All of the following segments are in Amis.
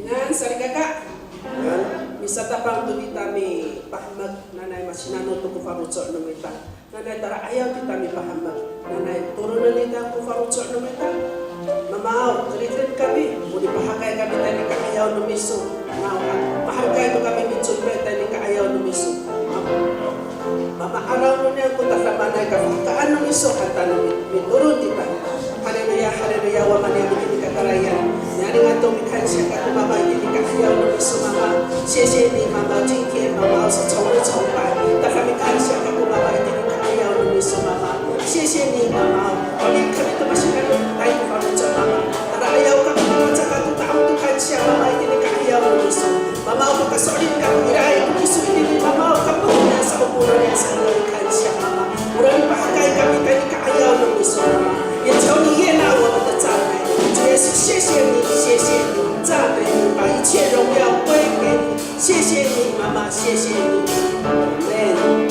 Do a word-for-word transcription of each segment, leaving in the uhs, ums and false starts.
Ngan salikaka. Ngan misatapang to kita mipahemek, nanay masinano to ko faloco' no mita. Nanay tala'ayaw kita mipahemek. Nanay toronen ita ko faloco' no mita. Mama aw, keriden kami, o nipahakay kami tayni ka'ayaw no miso. Nawhani, mahakay to kami micomod tayni ka'ayaw no miso. Mama, 'araw no niyam ko tadamaanay, kafahekaan no miso han tano mi-, mitolon kita. Haleluya, haleluya, wama niyam itini i kakarayan. Niyaningan to mikansiya kako mama itini i ka'ayaw no miso mama. 谢谢你妈妈，今天妈妈是从头崇拜，大家mikansiya kako mama itini i ka'ayaw no miso mama. 谢谢你妈妈，我们可以这么信任，来，我们做妈妈。Tala'ayaw kako mama, caka to ta'ong to kansiya mama itini i ka'ayaw no miso. Mama aw, pakaso'elin kako ira i kiso itini mama aw, kapot niyam sa, o polong niyam sa, ira i kansiya mama. Ora nipahakay kami tayni ka'ayaw no miso mama. 也求你悦纳我们的赞美。主耶稣，谢谢你，谢谢你，赞美你，把一切荣耀归给你。谢谢你，妈妈，谢谢你。阿门。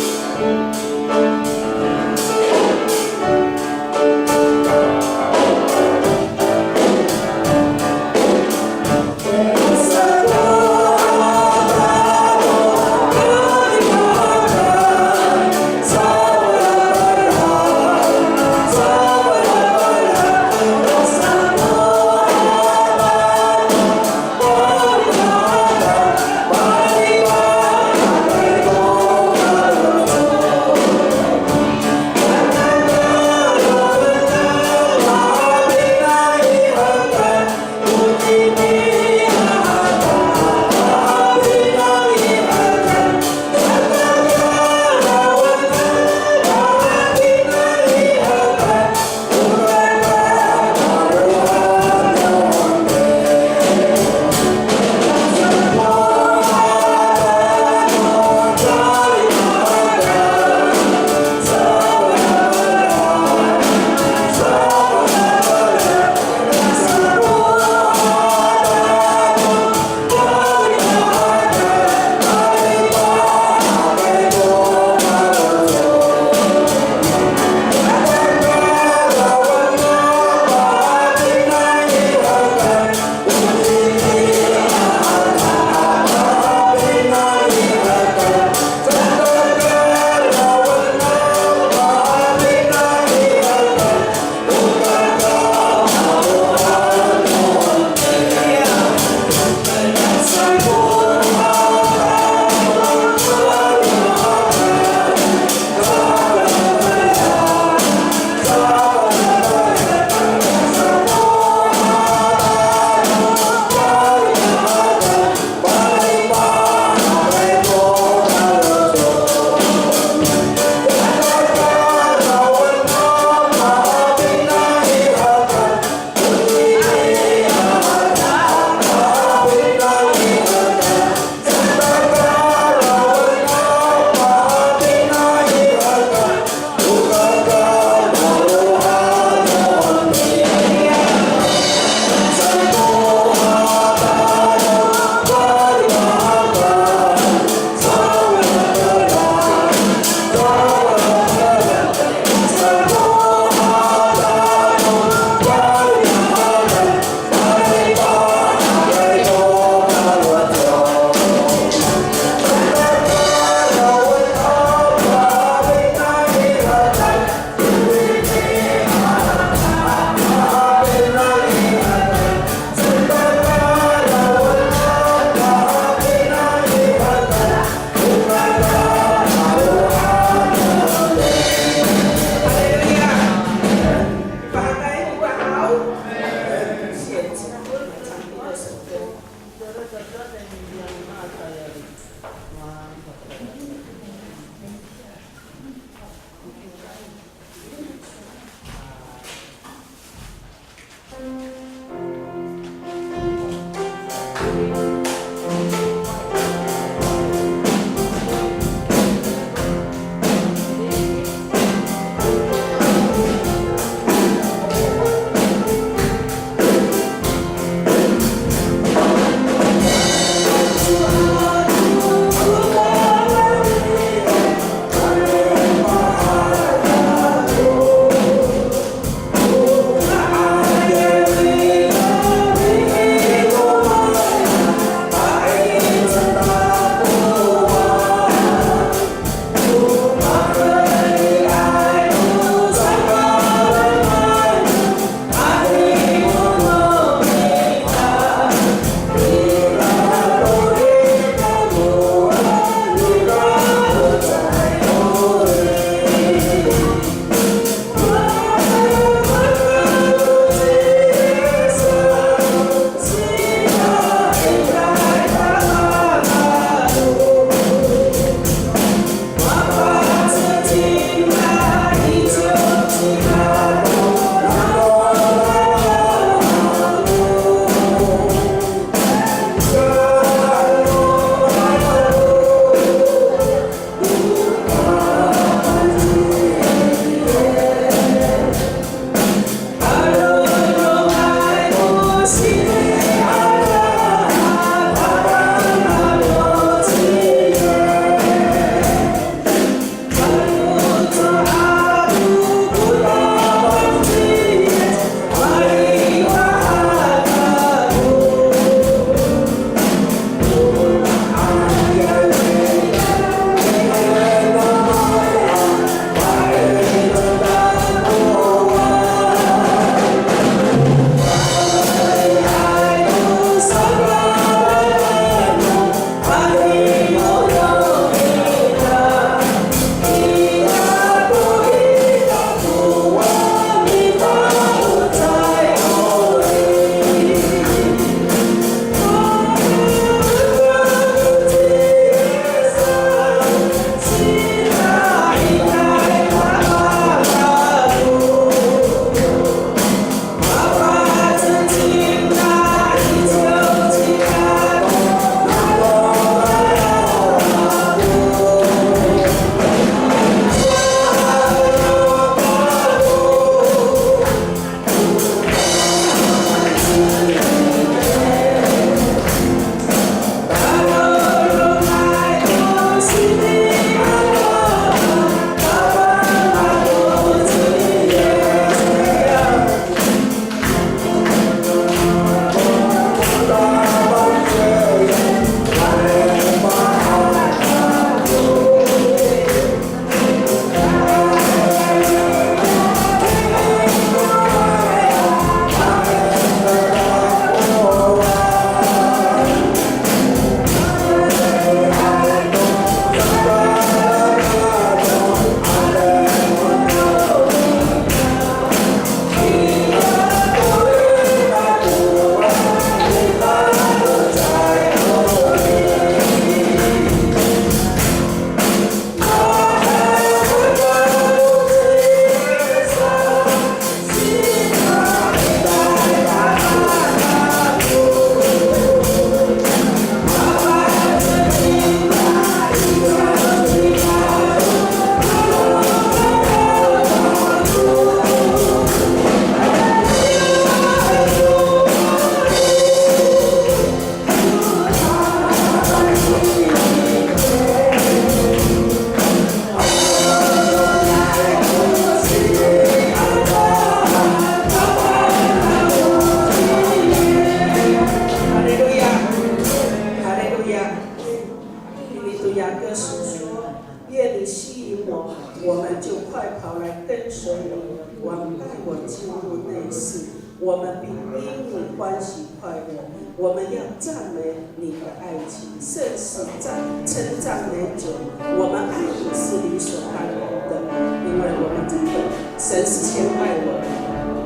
我们必因你欢喜快乐。我们要赞美你的爱情，甚是赞称赞美主。我们爱你是理所当然的，因为我们真的神是先爱我们，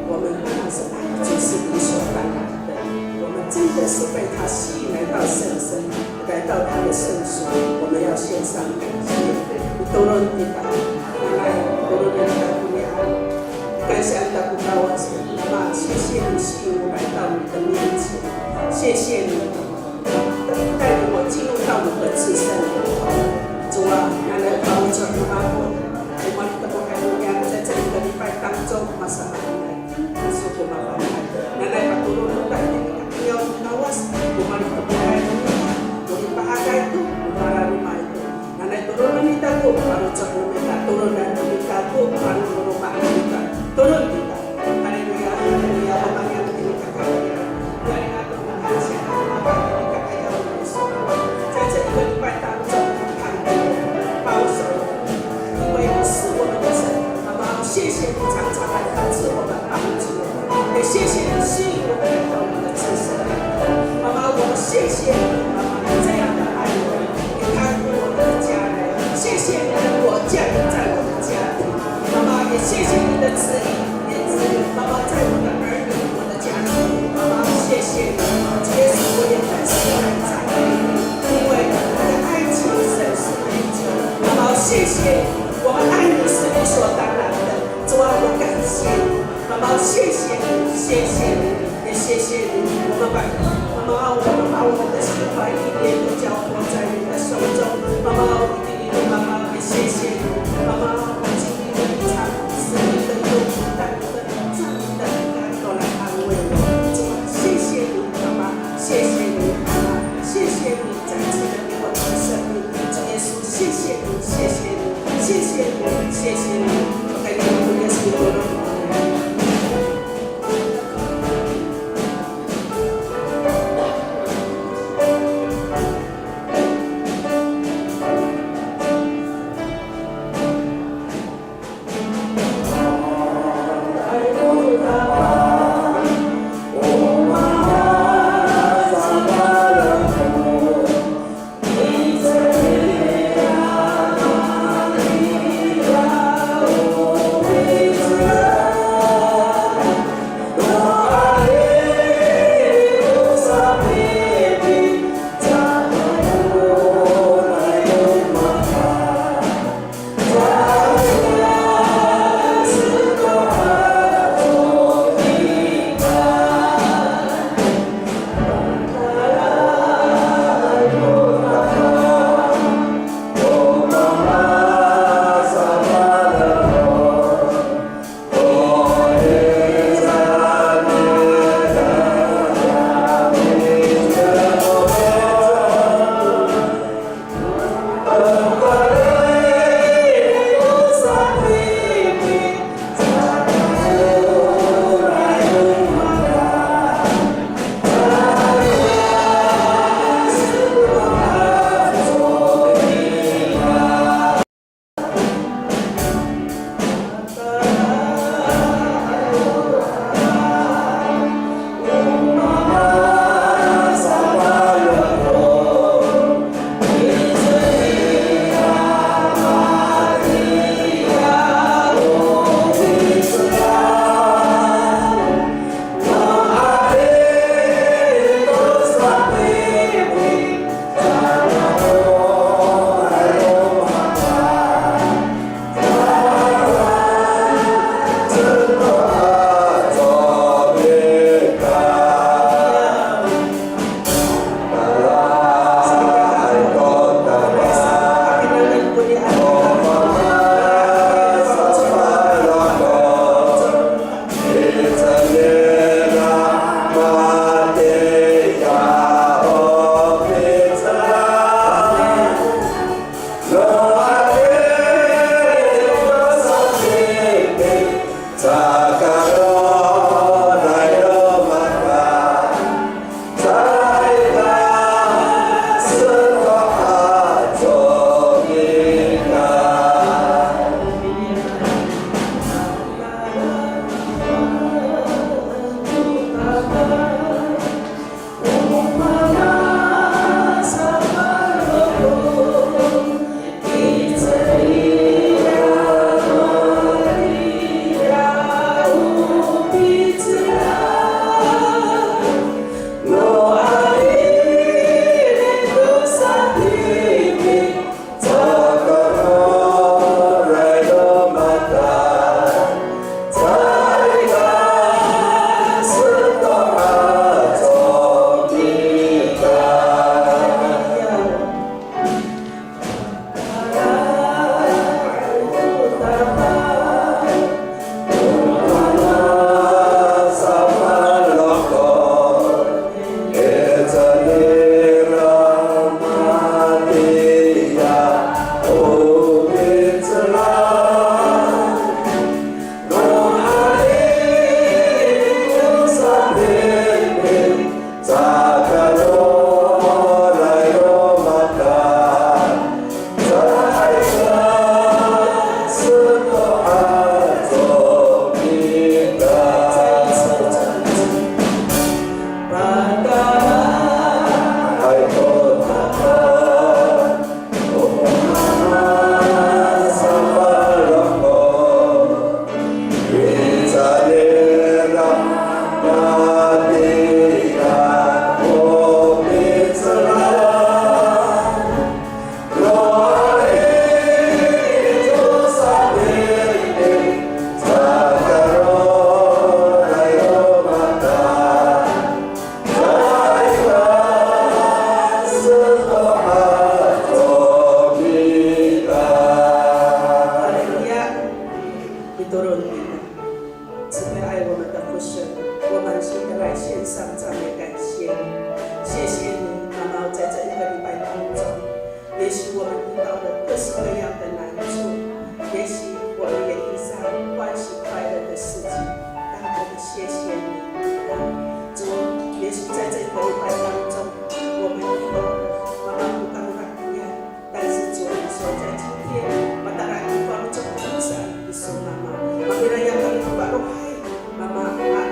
我们当然是爱主是理所当然的。我们真的是被他吸引来到圣所，来到他的圣所，我们要献上感谢。Tolon kita, tolon kita 感谢你的不高，妈，谢谢你吸引我来到你的面前，谢谢你带领我进入到你的至圣所。主啊，nanay pa'oca no mako, o malitemohay no niyam, 在这一个礼拜当中，masamaan nanay, 是我们 nanay patolon no kita, 不要 no Kawas, o malitemohay no niyam, o lipahakay to, o mararom to. Nanay tolonen ita ko faloco' no mita, tolonen no mita ko faloco' no mita, tolon kita. Haleluya, haleluya, Mama niyam, ini kakawin. Mitolon kita. 慈悲爱我们的父神，我们心的来献上赞美感谢你，谢谢你，妈妈在这一个礼拜当中，也许我们遇到了各式各样的难处，也许我们也遇上欢喜快乐的事情，但我们谢谢你，主，也许在这个礼拜当中，我们遇到了妈妈不甘愿， 但是主，你说在今天，matalaay ko faloco' no miso, kiso mama. Mamilayap kami no falohay, mama, a,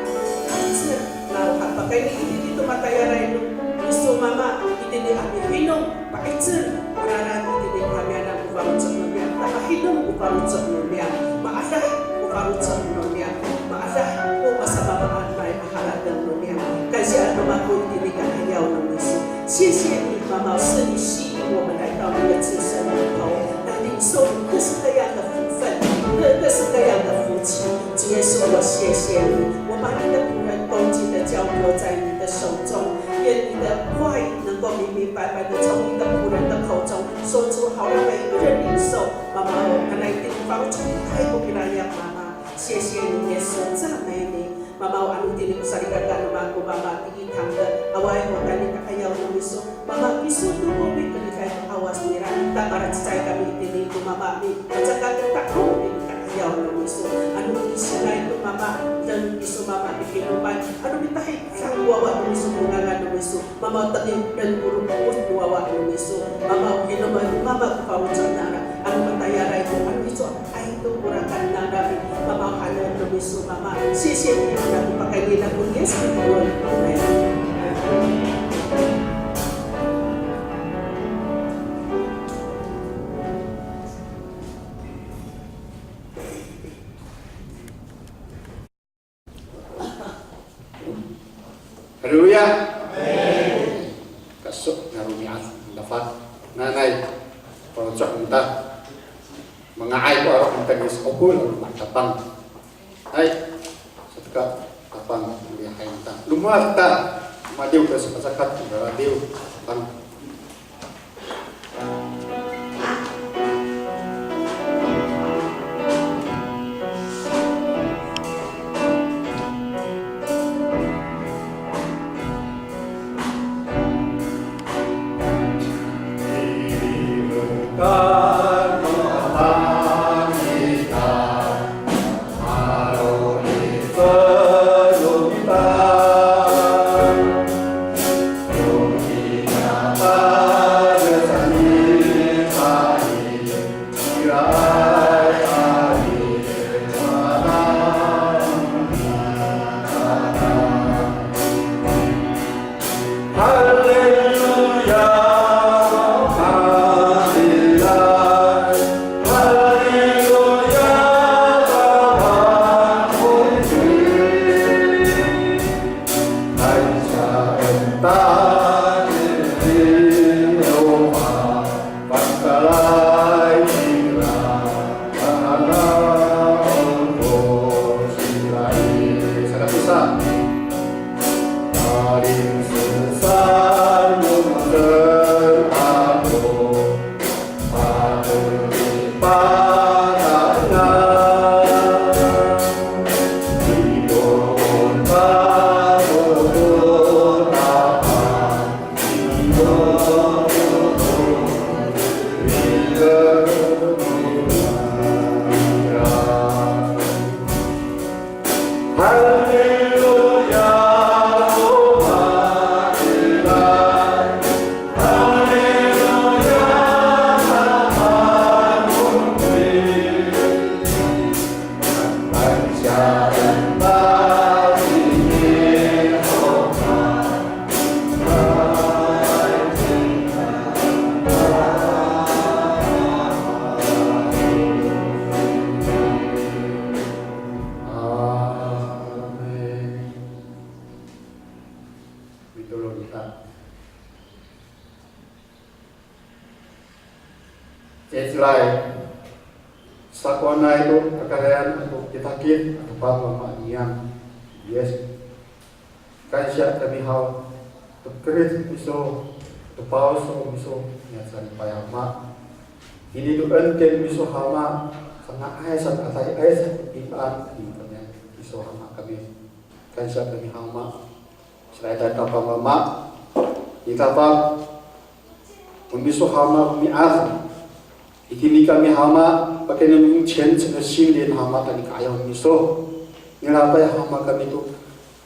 'icel, nawhani pakayni itini to matayalay no miso mama, itini a mihinom, pa'icel, oranan itini a mianan ko faloco' no niyam, ta mahinom ko faloco' no niyam, maadah ko faloco' no niyam, maadah ko masamaamaanay a harateng no niyam. Kansiya no mako itini i ka'ayaw no miso. 谢谢你，妈妈，是你吸引我们来到你的至圣门口，来领受你各式各样的福分，各，各式各样的福气。主耶稣，我谢谢你，我把你的仆人恭敬的交托在你的手中，愿你的话语能够明明白白的从你的仆人的口中说出，好让每一个人领受。妈妈，我们来领受，祝福太过平安呀，妈妈。谢谢你，耶稣，赞美你。 Mama, o ano itini ko salikaka no mako, mama, titaanan, awaay ho tayni i ka'ayaw no miso. Mama, kiso to ko mikerid i 'awas nira, ta malacecay kami itini ko mama, mipacakat to ko mikerid i ka'ayaw no miso. Ano misinay to mama, deng kiso mama mikinomay, ano mitahidang ko wawa no miso, ko ngangan no miso. Mama, o tengil ko ropo'ot no wawa no miso. Mama, o hinomay, mama, ko faloco' nangra, ano matayalay to, ano miso, ay to korakan nangra, mama, o hanen no miso, mama. 谢谢你，mama, ko pakayni nako Yis Kristo. Amen. Haleluya. Amen. Kaeso' na romi'ad, dapat nanay, faloco' no mita. Manga'ay ko aro' no mita, Yis, o ko loma' Tapang. Hay, sato ka Tapang, liyahay no mita. Lomowad kita, madiw kita sa pacakat, radiw, Tapang. Cecay, sakowanay to kakarayan ato kitakit ato Tapang Wama niyam Yis. Kansiya kami haw, to kerid miso, to pawso miso, niya sanipay Ama. Ini to 恩典 miso Ama, sanga'ay san, adayay san, imaan, ini kami miso Ama kami. Kansiya kami haw Ama. Selaitay Tapang Wama, nitafak, o miso Ama romi'ad. Itini kami Ama, pakayni no 虔诚的心灵 Ama, tayni ka'ayaw miso. Nilafay Ama kami to,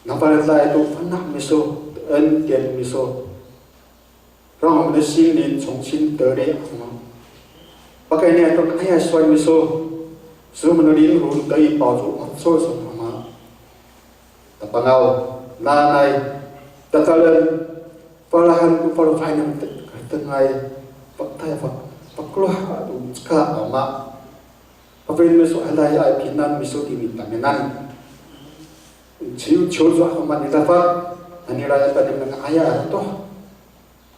nafaliday to fana' miso, 恩典 miso. 让我们的心灵重新得力 Ama. Pakayni to ka'ayaw sowal miso, 使我们的灵魂得以饱足满足 saan Ama. Tapangaw, nanay, tatalen, falahen ko faloco'ay niyam te-, karetengay, paktay, fak-, fakeloh ato ceka Ama. Pafeli miso adayay pinangan miso tini tamiyanan. Ciw, ciw so Ama nitafak, nanay ira tayni nga'ayay to.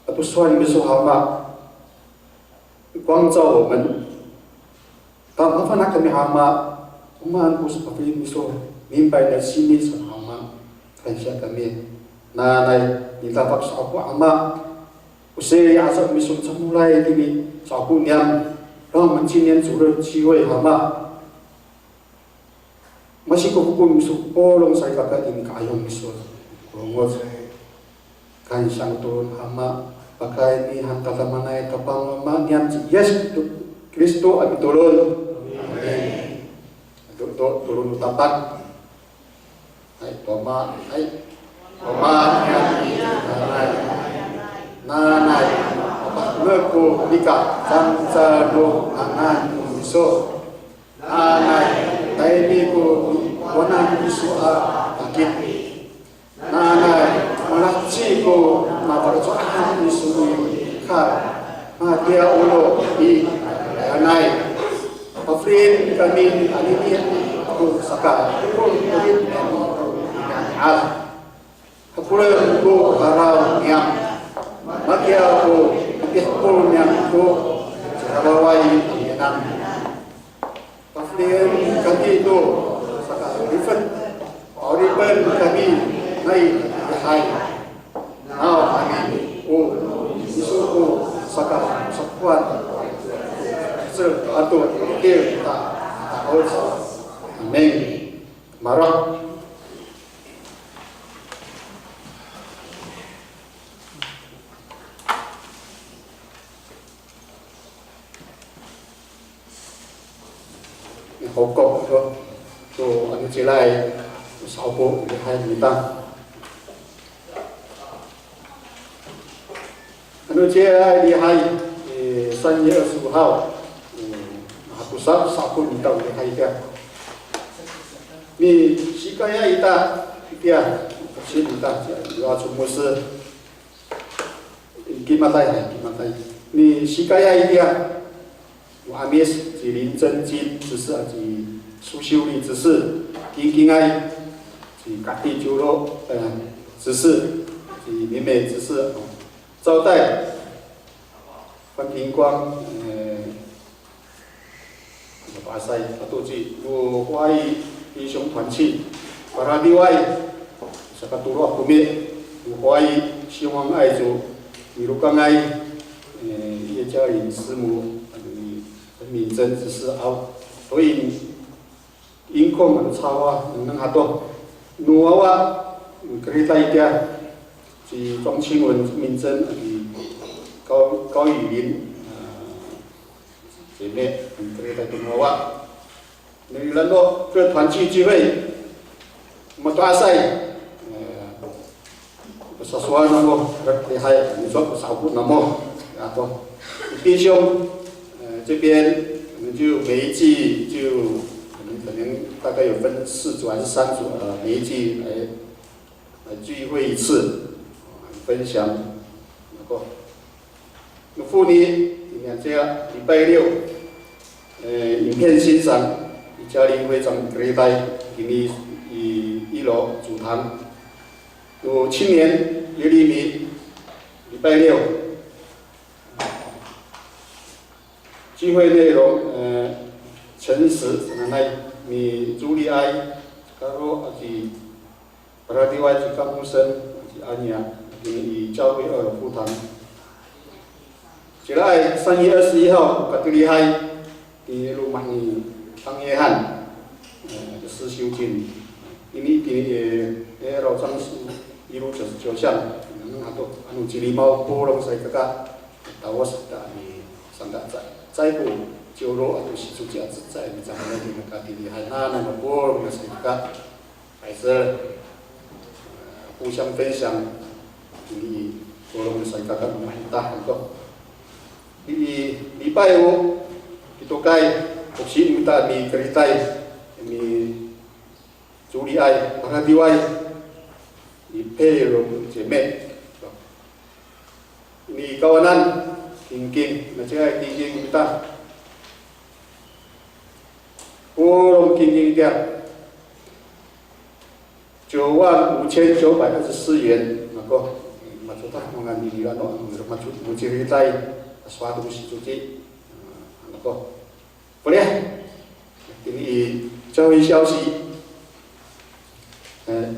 Ato sowal miso Ama. 光照我们。Tama fana' kami Ama, o maan ko sapafeli miso, 明白你的心意 saan Ama, kansiya kami. Nanay, nitafak sa'opo Ama, o siri aca miso camolay tini sa'opo niyam, 让我们今天主日聚会 Ama. Masikofoko miso polong salikaka tini ka'ayaw miso. Kolongoc. Kansiya to Ama, pakayni han tadamaanay Tapang Wama niyam ci Yis Kristo a mitolon. Amin. To, to, tolon no Tapang. Hay, Wama, hay. Wama niyam i nanay. Nanay, papahemek ko nika fangcal no ngangan no miso. Nanay, tayni ko wanan iso a pakit. Nanay, malaheci ko mafaloco'an iso i hekal, matiya o no i kakayanay. Pafelien kami anini to saka, ko pafelien kami anini. Hakolem ko raraw niyam. Matiya ko pipihepol niyam to ciraraway a minengneng. Pafelien kami to sakalifet. Pa'oripen kami nai lihay. Nawhani o miso ko sakasapoan ato tir ta ta'oc. Amin. Maro'. Hokok to, to ano cila i, sa'opo lihay mita. Ano cila i lihay, e, 三月二十五号, e, hakosa, sa'opo mita lihay itiya. Misikayay ita, itiya, sini ita, itiya, 主牧师. Kimatay, hay, kimatay. Misikayay itiya, o 'Amis, ci 林正金执事 a, ci 苏秀丽执事, kingkingay, ci Kati Jolo, e, 执事, ci 明美执事, o, 招待, 范平光, e, Mato'asay, ato ci, no Hawaii 弟兄团契, paradiway, sakatolo a komi, no Hawaii 兴旺爱主, milokangay, e, 叶嘉玲师母, ano ni 陈敏珍执事 aw, to in, ingkong ano cawa, nengneng hato, no wawa, kerita itiya, ci 庄清文, 敏珍, i 高, 高雨林, a, 姐妹, kerita ito no wawa. Nirano 各团契聚会, mato'asay, e, pasasowal namo, lihay, 你说 pasa'opo namo, ato. 弟兄, e, 这边我们就每一季就可能，可能大概有分四组还是三组，呃，每一季来 呃，聚会一次，分享。然后，妇女，你看这样，礼拜六，呃，影片欣赏，以嘉玲会长 kerita i, ini i 一楼主堂。有青年耶利米，拜六，聚会内容，呃，诚实，nanay micoliay, karo aci paradiway ci Kamosen, ci Anya, i 教会二楼副堂。Cira ay 三月二十一号, katilihay, i loma' ni Tangyehan, e, 世界修建. Ini, ini, e, e, 老樟树一路九十九巷, ano, ano cilimaw polong salikaka, tawas ta ni sangka ca, caay ko ciwlo ato sicoci a cecay, micangalay to katilihay, nanay mapolong salikaka. 还是，呃，互相分享, ini polong salikaka no mita to. Ini, 礼拜五, pitokay, toksi mita mikeritay, micoliay, paradiway, ni 佩蓉姐妹. Ini kawanan, kingking, nacila kingking mita. Polong kingking itiya. 九万五千九百二十四元, nako, macotak mangan nira no, maco, mociritay, sowal to ko sicoci, nako. Boleh, ini 教会消息. 呃，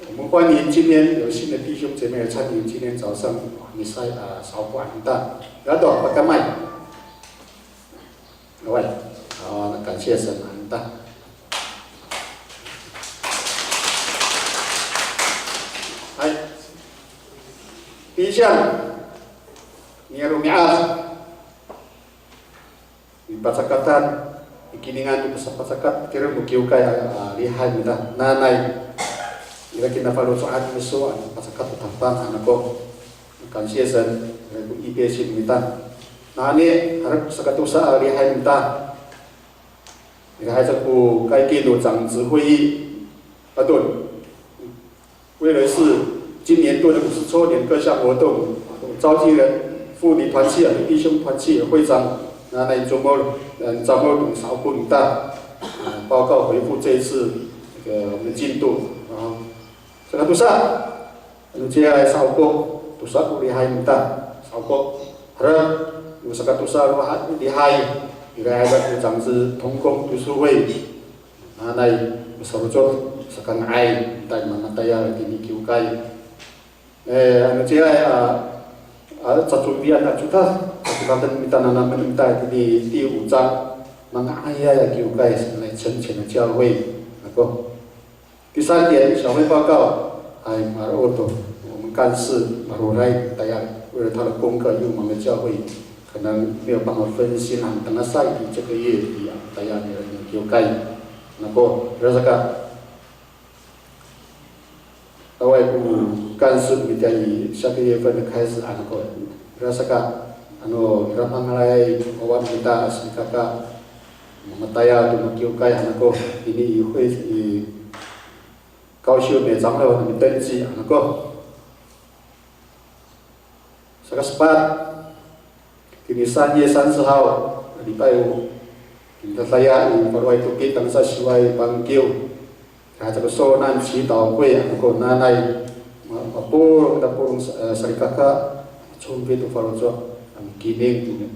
我们欢迎今天有新的弟兄姐妹来参与今天早上misay, a, saopo a mita. Ira to, pakamay. 各位, a, 感谢神, a, mita. Hay. 第一项, niya romi'ad. Mipacakatan, mikiningan to pasapacakat, tireng no kiwkay a, a, lihay mita, nanay. Ira kina faloco'an iso, a, pacakat to Tapang, a, nako. 感谢神, ira ko 预备心 mita. Nani, harap sakatosa a lihay mita. Ira haca ko kayki no 长执会议, ato. 为了是今年度的五十周年各项活动，召集人、妇女团契、弟兄团契会长，那来周末，嗯，周末同 saopo 大，呃，报告回复这一次这个我们的进度。啊，这个 tosa, ano cila saopo, tosa ko lihay mita, saopo. Harap, no sakatosa ko lihay, ira ko 长执同工读书会. Nanay, masarocod, sakanga'ay, tay mangatayal tini kiwkay. E, ano cila, a, a, cacobian a codad, cacodaden mita nanamen mita tini 第五章, manga'ayay a kiwkay, sanay 成全的教会, ako. 第三点，小会报告, ay, maro' to, 我们干事 maroray tayal, 为了他的功课，因为我们的教会可能没有办法分心，啊，等他下一批这个月底啊，tayal 的 kiwkay. Nako, ira saka, 各位 ko 干事 mita i 下个月份的开始 a, nako, ira saka, ano, ira mangalay, wawa mita, salikaka, matayal to no kiwkay, a, nako, ini i 会, i 高秀美长老 no 登记, a, nako. Saka sepat, tini 三月三十号, 礼拜五, tini tadaya i Paroay Toki tangasa Siway Pangkiw, ira haca ko 受难祈祷会, a, nako, nanay, ma, mapolong, mapolong sa, e, salikaka, 准备 to faloco', a, mikining,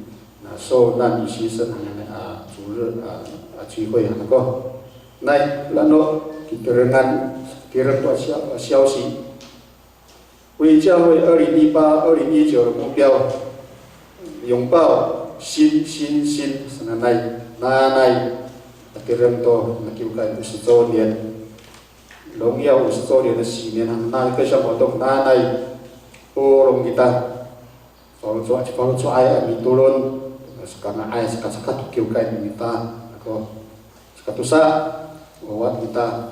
na 受难与牺牲 hananay a 主日, a, a, 聚会, a, nako. Nay, lano, kitirengan, tireng to a 消, a, 消息. 为教会二零一八、二零一九的目标，拥抱新、新、新, sananay, nanay, tireng to, na kiwkay 五十周年, 荣耀五十周年的喜年, nanay, 各项活动, nanay, polong kita, faloco', faloco'ay a mitolon, sakanga'ay, sakacakat to kiwkay no mita, ako. Sakatosa, wawa mita,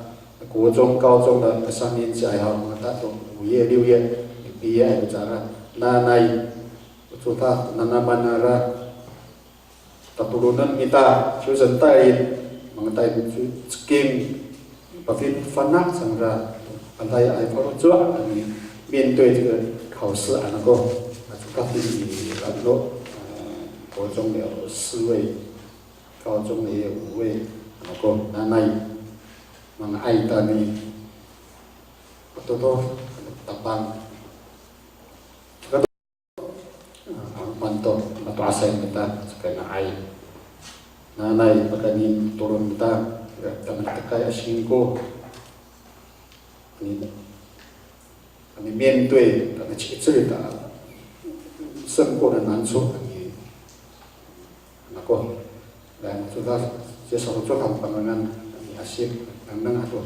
国中、高中的三年级 ay haw, mangata to 五月、六月, 毕业 ay, o cara, nanay, o codad, nanaman nangra, tatolonen mita, 求神带领, mangata i, ceking, pafana' cangra, pantay ay faloco', a, 面对这个考试 a, nako, a, codad i, a, no, a, 国中有四位, 高中也有五位, ako, nanay, manga'ay tayni, patoto, Tapang. Asay mita, saka nga'ay. Nanay pakayni tolon mita, tangasa kay a singko. Ni, ni 面对 tangasa ci'icel ita a singko no 难处 ni. Nako, dan to ta, saka to han pangangan ni asip, nangneng ato,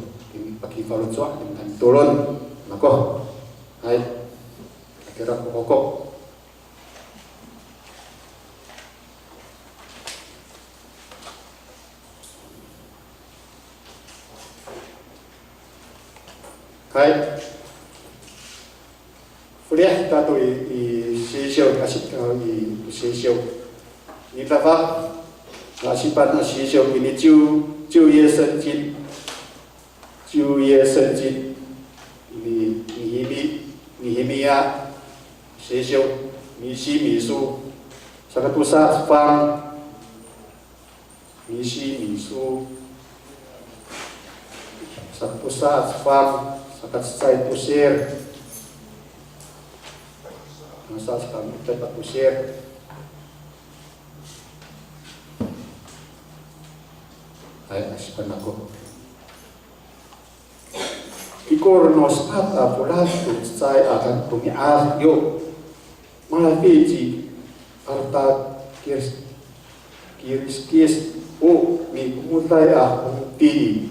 pakifaloco', tolon, nako. Hay, kira ko koko. Hay. Felih kita to i, i sisyo, kasih kita i sisyo. Ni dapat, asipan a sisyo ini 旧, 旧约圣经, 旧约圣经, ni, Nihimi, Nihimiya, sisyo, misi, miso, saka tosa a cefang, misi, miso, saka tosa a cefang, saka cecay tosir. Nasa saka cecay tosir. Hay, asipen ako. Ikor no sepat a folad to cecay a romi'ad yo, malafi ci Artakiris, Kiriskis o mikomoday a hongti.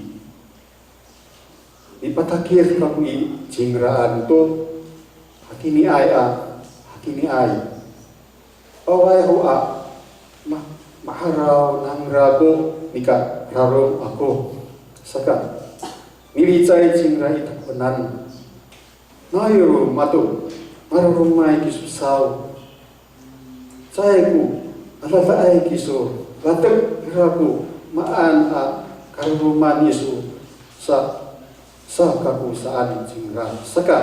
Mipatakid kako i cingraan to, hatiniay a, hatiniay. Awaay ho a, ma, ma'araw nangra ko nika rarom ako. Saka, milicay cingra i takowanan. Nai ro mato, mararomay kiso saw. Caay ko, adadaay kiso, latek ira ko, maan a kararoman iso, sa, sa kako saan cingra. Saka,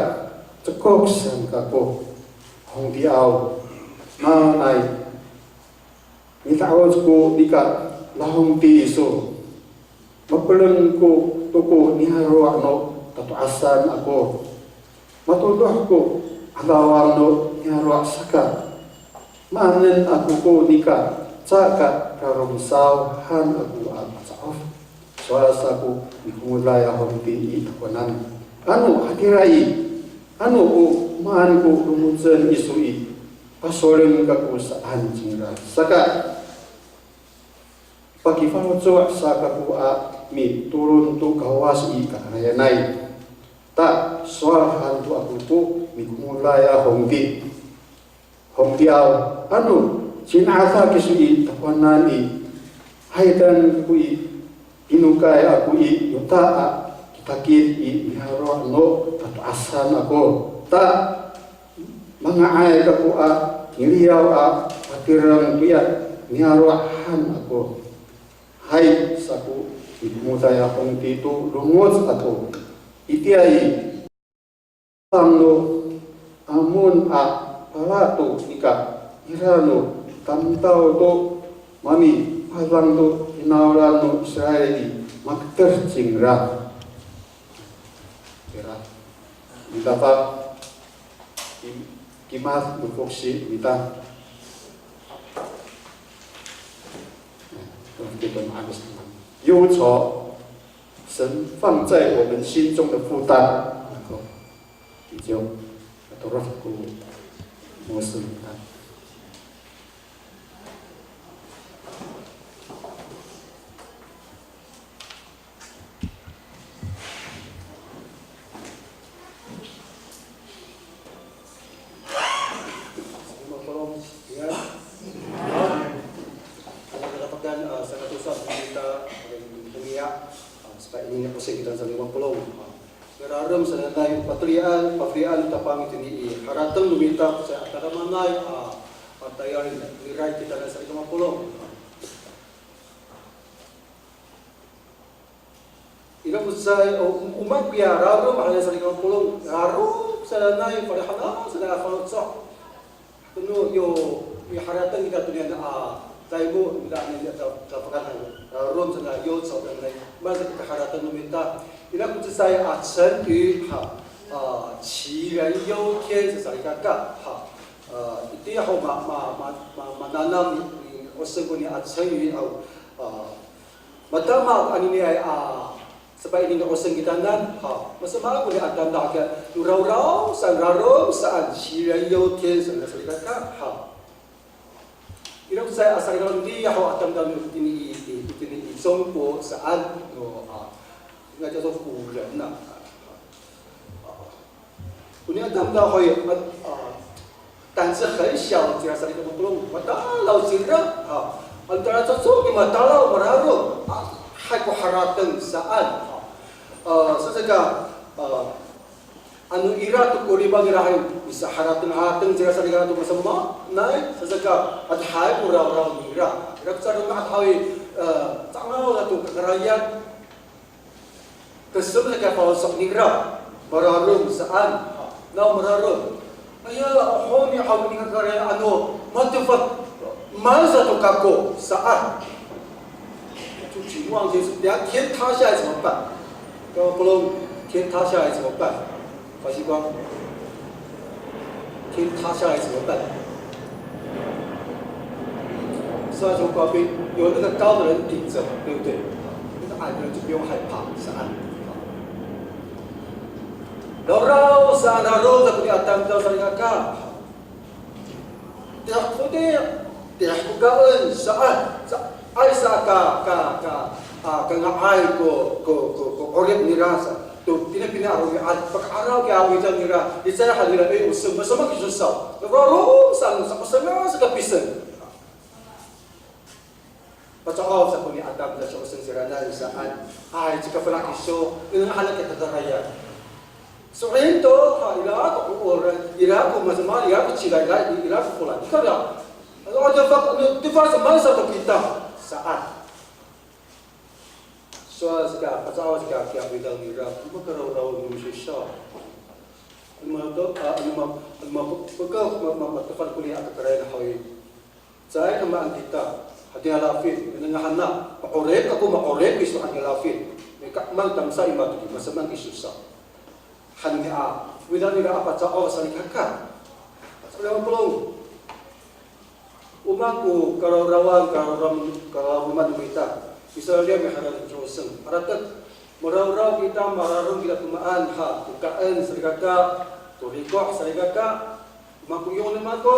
cekok saan kako. Hongti aw, nanay, mida'oc ko nika lahongti iso. Mapeleng ko to ko niyaro' no tato'asan ako. Matodoh ko 'adawang no niyaro' saka. Maanen ako ko nika, caay ka rarom saw han ako a paca'of. Sowal sa ko mikomoday a hongti i takowanan. Ano hatira i, ano o maan ko lomocen iso i, pasolen kako saan cingra. Saka, pakifaloco' sa kako a mitolon to Kawas i kakarayanay. Ta, sowal han to ako ko mikomoday a hongti. Hongti aw, ano, cina'ada kiso i takowanan i, hayten kako i, pinokay ako i, Yuta a kitakit i niyaro' no tato'asan ako. Ta, manga'ay kako a, miliyaw a, patireng toya, niyaro' han ako. Hay, sa ko mikomoday a hongti to longoc ato. Itiya i, Pang no Amon a pala to nika, ira no tamdaw to mamipadang to finawlan no Israil i, maketer cingra. Ira, mita pa, kim, kimad no foksi mita. 忧愁 神放在我们心中的负担。以及，Mapolong, ya. Sa katapangan, a, sa katosa no mita, a, pamiya, a, saka ini ko singkitan sa lima puluh. A, rarem sananay, patelian, pafelian, tapang itini i, harateng no mita, sa tadamaanay, a, a, tayal, miray kita sa lima puluh. Ira ko cecay, o, o maan koya rarom, a, sa lima puluh, rarom sananay, palihanan sananay a faloco'. Kono yo, miharateng ita to niyan a, taymo, ita niyan a, ta, tafakan, rarom sananay, yo, sa sananay, masa kita harateng no mita. Ira ko cecay a 成语, ha, a, 杞人忧天 sa salikaka, ha. A, A, itiya ho ma, ma, ma, ma, mananam ni, ni 'oseng koni a 成语 haw, a, matama aniniay a, sapaini ni 'oseng kitanan, ha, masama koni a tamdaw kiya, no rawraw saan, rarom saan, 杞人忧天 saan a salikaka, ha. Ira ko cecay a salikaka itiya ho a tamdaw itini i, itini i 中国 saan, no, a, 应该叫做古人呐。 Koni a tamdaw haw i, a, a, 胆子很小 cira salikaka mapolong, matalaw cira, ha. Ano tala cocok i matalaw, mararom, a, hay ko harateng saan, ha. A, saka, a, ano ira to ko limaw nira hay, misaharateng-harateng cira salikaka to masamaanay, saka adihay ko rawraw nira. Ira ko caroma haw i, a, cangaw to kakarayan. Kesem sa kiya faloco' nira, mararom saan. Naw mararom. Aya, honi haw i kakarayan ano, matefad, maan sato kako saan. 就情况就是，等下天塌下来怎么办？各位朋友，天塌下来怎么办？ 发西瓜，天塌下来怎么办？虽然说高边有那个高的人顶着，对不对？那个矮的人就不用害怕，是安。Rawraw saan, rarom sa koni a tamdaw salikaka. Tiya ko, tiya ko kaen saan, caay sa ka, ka, ka, a, kanga'ay ko, ko, ko, ko 'orip nira sa. To pinapina a romi'ad, paka'araw kiya widang nira, licay han nira, e, o seng, masama kiso saw. Rawraw saan, sa, masama sa kapiseng. Paca'of sa koni a tamdaw, o seng ciranan saan. Ay, cika fana' kiso, ina hana kita taraya. So'elin to, ha, ira ko 'oran, ira ko masama, ira ko cilay, ira, ira ko folad. Ika ira. Ano, ano, ano, tifal sa mansa to kita saan. Sowal sa ka, paca'of sa ka kiya widang nira, o makarawraw no miso saw. Ano ma to, a, ano ma, ano ma, peka, ma, ma, matefad koni a kakarayan haw i. Caay ka maan kita, hatini a lafin, nengneng han na, ma'orip kako, ma'orip kiso hatini a lafin. Nika maan tamsa i matoki, masamaan kiso saw. Hatini a, widang nira a paca'of salikaka. Paca'of mapolong. O maan ko karawrawan, karawrawan, karawrawan no mita. Misaliyam i haratengen, cowa seng. Haratek, marawraw kita, mararom kita to maan, ha, to kaen salikaka, to riko' salikaka. O maan ko 用 no mako,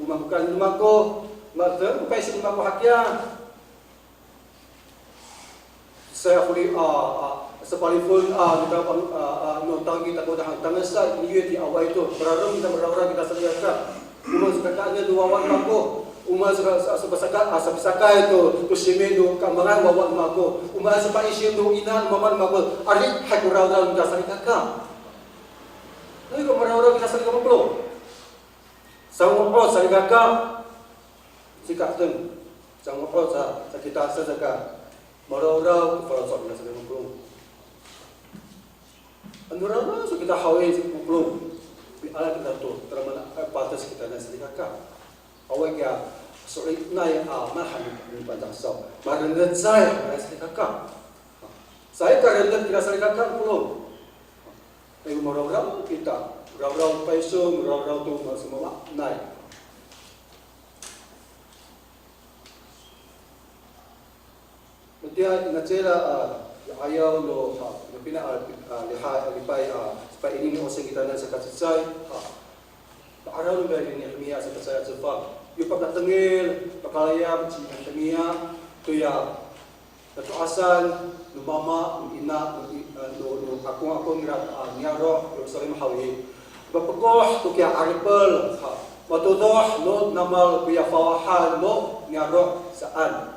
o maan ko kaen no mako, ma'edeng ko payso no mako hakiya. Saya foli, a, a, sapalifon, a, kita, a, a, no tangki tako dahang tangasa, niyo ti awaay to, mararom kita, marawraw kita salikaka. O maan sa kakaenen no wawa no mako, o maan sa, sa, sa, pasaka, a, sapasakay to, to simi no kaemangan wawa no mako, o maan sa paisin no ina no mama no mako, adihay ko rawraw kita salikaka. Ano ko marawraw kita salikaka mapolong. Sango'ot salikaka. Sikaten, sango'ot sa, sa kita sa saka, marawraw ko faloco' nira salikaka mapolong. Ano rawraw sa kita haw i salikaka mapolong. Miala kita to, tadamaanay a pates kitanan salikaka. Awaay kiya, so'elinay a, mahaen no Pangcah saw. Marengecay hananay salikaka. Caay ka rengec kira salikaka mapolong. Ay, marawraw kita, rawraw payso, rawraw to masamaamaanay. Matiya, inacila, a, i 'ayaw no, ha, no pina, a, a, lihay, a, lipay, a, paini ni 'oseng kitanan saka cecay, ha. Ma'araw no mita ni Nihimiya saka cecay a cefang. Yo pakatengil, pakalayap ci Nihimiya, toya nato'asan no mama, no ina, no i-, a, no, no akong, akong nira, a, niyaro' Yerusalem haw i. Mapekoh to kiya 'aripel, ha, matodoh no namal koya fawahan no niyaro' saan.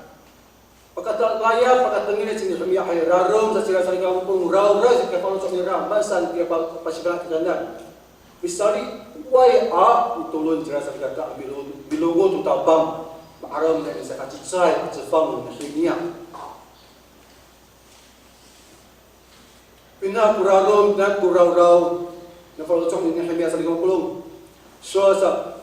Pakatalayap, pakatengil ci Nihimiya hay, rarom sa cira salikaka mapolong, rawraw sa kiya faloco' nira, maan saan kiya pa-, pasifana' kitanan. Misaliway a mitolon cira salikaka a milo-, milongoc to Tapang, ma'araw nira i saka cecay a cefang no Nihimiya. Pina ko rarom, pina ko rawraw, na faloco' ni Nihimiya salikaka mapolong. Sowal sa,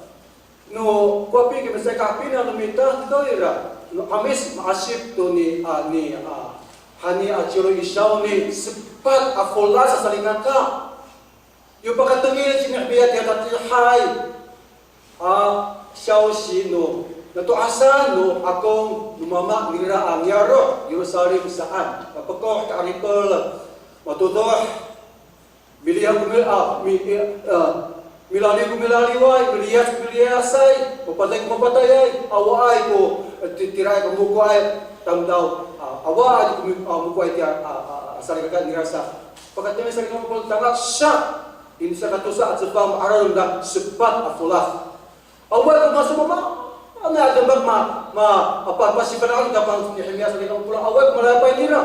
no, kowa piki misakapina no mita, to ira, no 'Amis ma'asip to ni, a, ni, a, hani a ciro isaw ni, sepat a folad sa salikaka. Yo pakatengil ci Nihimiya tiya tatiihay. a siyawsi no nato'asan no akong no mama nira a niyaro' Yerusalem saan, mapekoh, ka'aripel, matodoh, miliyas ko mi, a, mi, a, milaliw ko milaliway, miliyas ko miliyasay, mapatay ko mapatayay, awaay ko, e, ti, tiraay ko mokoay tamdaw, a, awaay ko mi, a, mokoay tiya, a, a, a, salikaka nira sa. Pakatengil salikaka mapolong, tangasa ini saka tosa a cefang ma'araw no mita sepat a folad. Awaay ko masamaan a demak ma, ma, apa, pasifana'en no Tapang ci Nehemiya salikaka mapolong, awaay ko malayapay nira.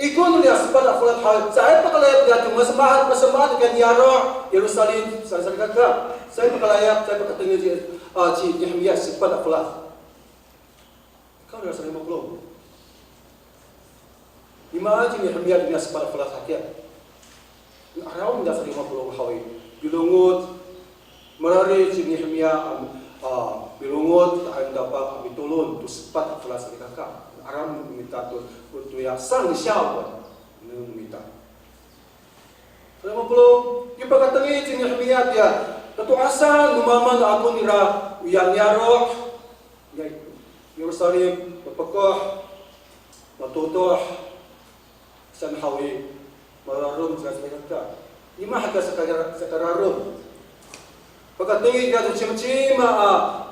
Ikor noniya sepat a folad haw, caay pakalayap nira to masamaan, masamaan to kiya niyaro' Yerusalem, sa, salikaka. Caay pakalayap, caay pakatengil ci, a, ci Nehemiya sepat a folad. Ikor nira salikaka mapolong. Imaan ci Nehemiya toniya sepat a folad hakiya. Araw nira salikaka mapolong haw i, pilongoc, mararid ci Nehemiya a, a, pilongoc, ta'ang Tapang a mitolon to sepat a folad salikaka. Araw no mita to, toya sangsiyaw no mita. Salikaka mapolong, yo pakatengil ci Nehemiya tiya kato'asan no mama no akong nira, oya niyaro' Yerusalem, mapekoh, matodoh, saan haw i, mararom sa salikaka. Nima hakiya saka, saka rarom. Pakatengil nira to cimacima a,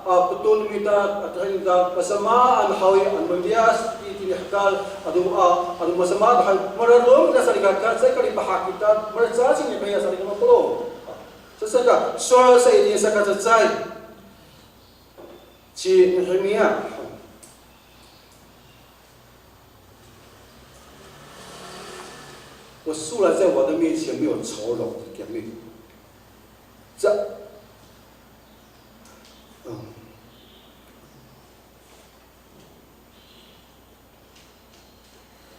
a, peto no mita, a, tohira masamaan haw i, ano miliyas i, itini i hekal, ano, a, ano masamaan haw i, mararom sa salikaka, caay kalipahak kita, malecaday ci Nehemiya salikaka mapolong. Saka, sowal sa itini saka cecay ci Nehemiya. "我素来在王的面前没有丑陋的表面。这，嗯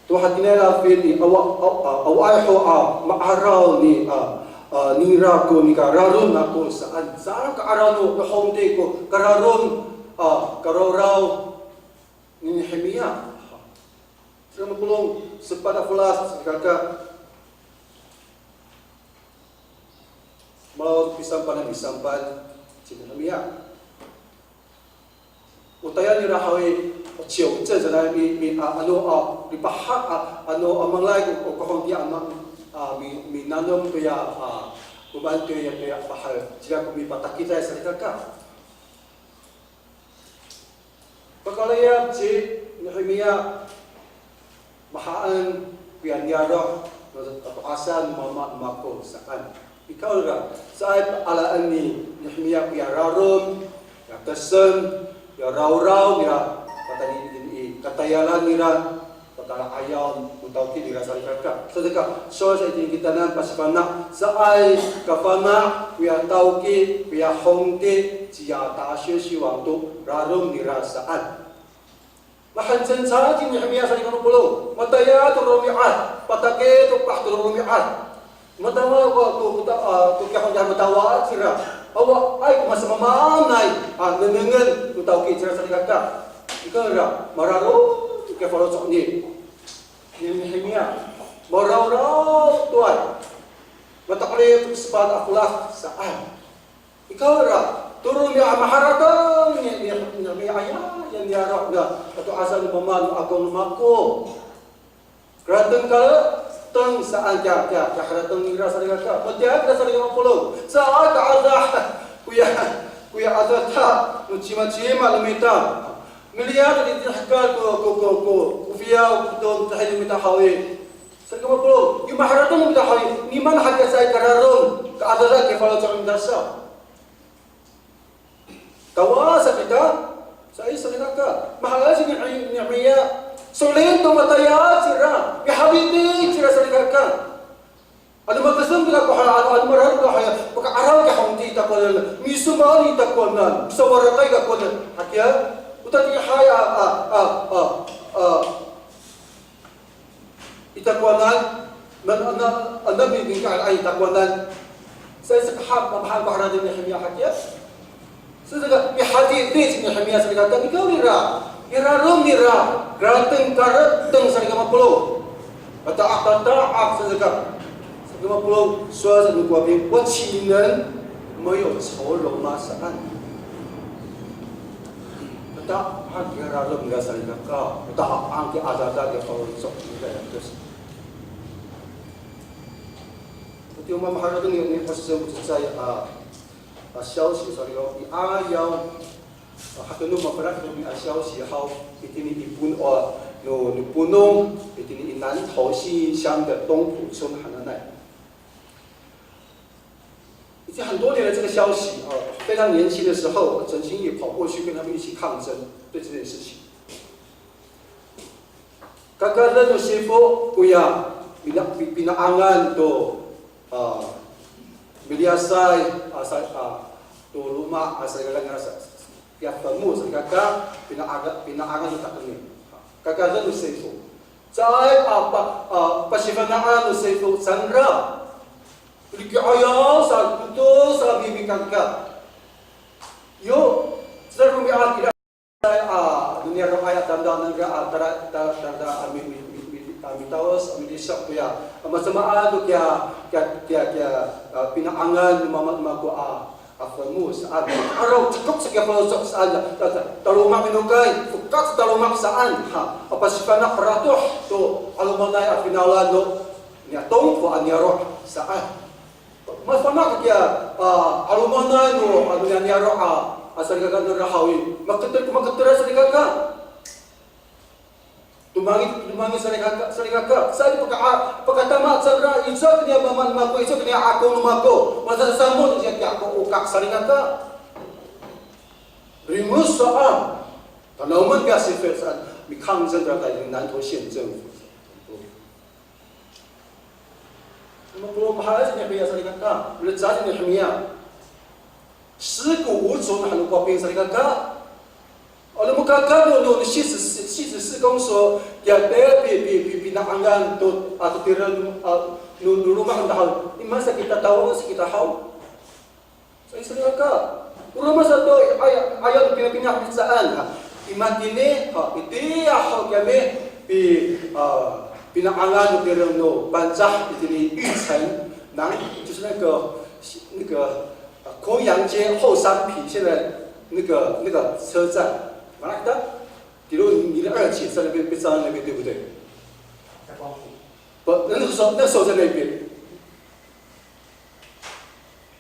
，to hatiniay a lafin i, awa, awa, awaay ho a ma'araw ni, a, a, nira ko nika rarom ako saan. Saan ka'araw no, no hongti ko kararom, a, karawraw ni Nehemiya." Salikaka mapolong, sepat a folad, salikaka. Malo pisampan a misampan ci Nehemiya. O tayal nira haw i, o ciwcen sanay mi, mi, a, ano, a, lipahak, a, ano, a, mangalay ko, ko, ko hongti a, ma, a, mi, minanom koya, a, komaen toya, toya, a, bahal, cira ko mipatakitay salikaka. Pakalayap ci Nehemiya, mahaen koya niyaro' no kato'asan no mama no mako saan. Ikawrira, caay alaen ni Nehemiya koya rarom, ya tesen, ya rawraw nira, katayal i, katayalan nira, pakala'ayaw no tawki nira salikaka. Salikaka, sowal sa itini kitanan pasifana', caay kafana' koya tawki, koya hongti, ciya 大学士 to rarom nira saan. Mahaen sa ci Nehemiya salikaka mapolong, matayal to romi'ad, patakit to pah to romi'ad. Matawa ko, ko, ko, a, ko kiya hongti a matawa cira. Awaay ko masamaamaanay a nengnengen no tawki cira salikaka. Ikawrira, mararom ko kiya faloco' ni Nehemiya. Marawraw to ay. Mata'elif to sepat a folad saan. Ikawrira, to romi'ad maharateng ni, ni, ni, Nehemiya ya niyaro' na kato'asan no mama no ako no mako. Karateng karateng saan kiya, kiya, kiya harateng nira salikaka. Matiya kira salikaka mapolong. Saan ka'adah koya, koya adada no cimacima no mita. Miliyas itini i hekal ko, ko, ko, ko, ko fiyaw, ko to, tahini no mita haw i. Salikaka mapolong, yo maharateng no mita haw i, nimaan hakiya caay kararom, ka'adada kiya faloco' no mita sa. Tawasa kita, caay salikaka. Mahaen ci Nehemiya, so'elin to matayal cira, mihadidi cira salikaka. Ano makesem kita ko haya, ano, ano mararom ko haya, paka'araw kiya hongti takowanan, misomali takowanan, misawarakay takowanan. Hakiya, o tatiihay a, a, a, a, a, i takowanan, nan, nan, nan, mi, mingka'ay i takowanan. Sa, sa kahap, mamahaen ko haratengen ni Nehemiya hakiya. Sa, sa ka, mihadidi ci Nehemiya salikaka, nikawrira, mirarom nira, karateng karateng salikaka mapolong. Pata'ak, pata'ak, sa, sa ka. Salikaka mapolong, sowal sa no Kowaping, 我岂能没有愁容吗？是啊。Mata han kiya rarem nira salikaka, mata han kiya adada kiya faloco' nira. Ati o mamaharateng ni, ni pasisem cecay a, a, 消息 salikaka, i ayaw, a, hato no mafana' to ni a 消息 haw, itini i Pon-, a, no, no Ponong, itini i 南投信义乡的东埔村 hananay. 已经很多年了，这个消息啊，非常年轻的时候，曾经也跑过去跟他们一起抗争，对这件事情。Kakaeden no sifo koya pina-, pi-, pina'angan to, a, miliyasay, a, sa-, a, to loma', a, sa-, sa-, ya famo, salikaka, pina'angan, pina'angan to takeni. Kakaeden no sifo. Caay a pa-, a, pasifana'an no sifo cangra. Liki'ayaw sa koto sa mimikangka. Yo, sa romi'ad ira a, no niyaro'ay a tamdaw nangra a tara, ta-, tara, a mi-, mi-, mi-, mi-, a mitawes, a milisok koya. A masamaan to kiya, kiya, kiya, kiya, a, pina'angan no mama, mako a, a famo saan. Araw, cekok sa kiya faloco' saan. Ta-, ta-, taloma' minokay, fokat taloma' saan. Ha, a pasifana' paratoh to 'alomanay a finawlan no niya tongpo a niyaro' saan. Mafana' kiya, a, 'alomanay no, ano, niya niyaro' a, a salikaka no rahaw i. Maketer, maketer a salikaka. Tomangic, tomangic salikaka, salikaka. Sa paka, pakatama cangra, ica koniya mama no mako, ica koniya ako no mako. Masasamon kiya, kiya ako, o kaka salikaka. Ringus saan. Tanaoman kiya sifil saan. Mikangcen kiya 南投县政府. Mapolong, mahaen ci Nehemiya salikaka, malecad ci Nehemiya. 尸骨无存 han no Kowaping salikaka. Ano mokaka no, no, no 西子寺, 西子寺公所, kiya te pi, pi, pi, pina'angan to, ato tireng, a, no, no loma' no haw. Ima sa kita tawang, sa kita haw. Sa, salikaka, o roma sato, aya, aya no pinapina' mihecaan, ha. I matini, ha, itiya ho kiyami, pi, a, pina'angan no tireng no Pangcah itini 玉成, 南, 就是那个, 那个, 呃，昆阳街后山坪，现在那个，那个车站，马拉达，比如你的二姐在那边，被炸在那边，对不对？在光复。不，那个时候，那时候在那边。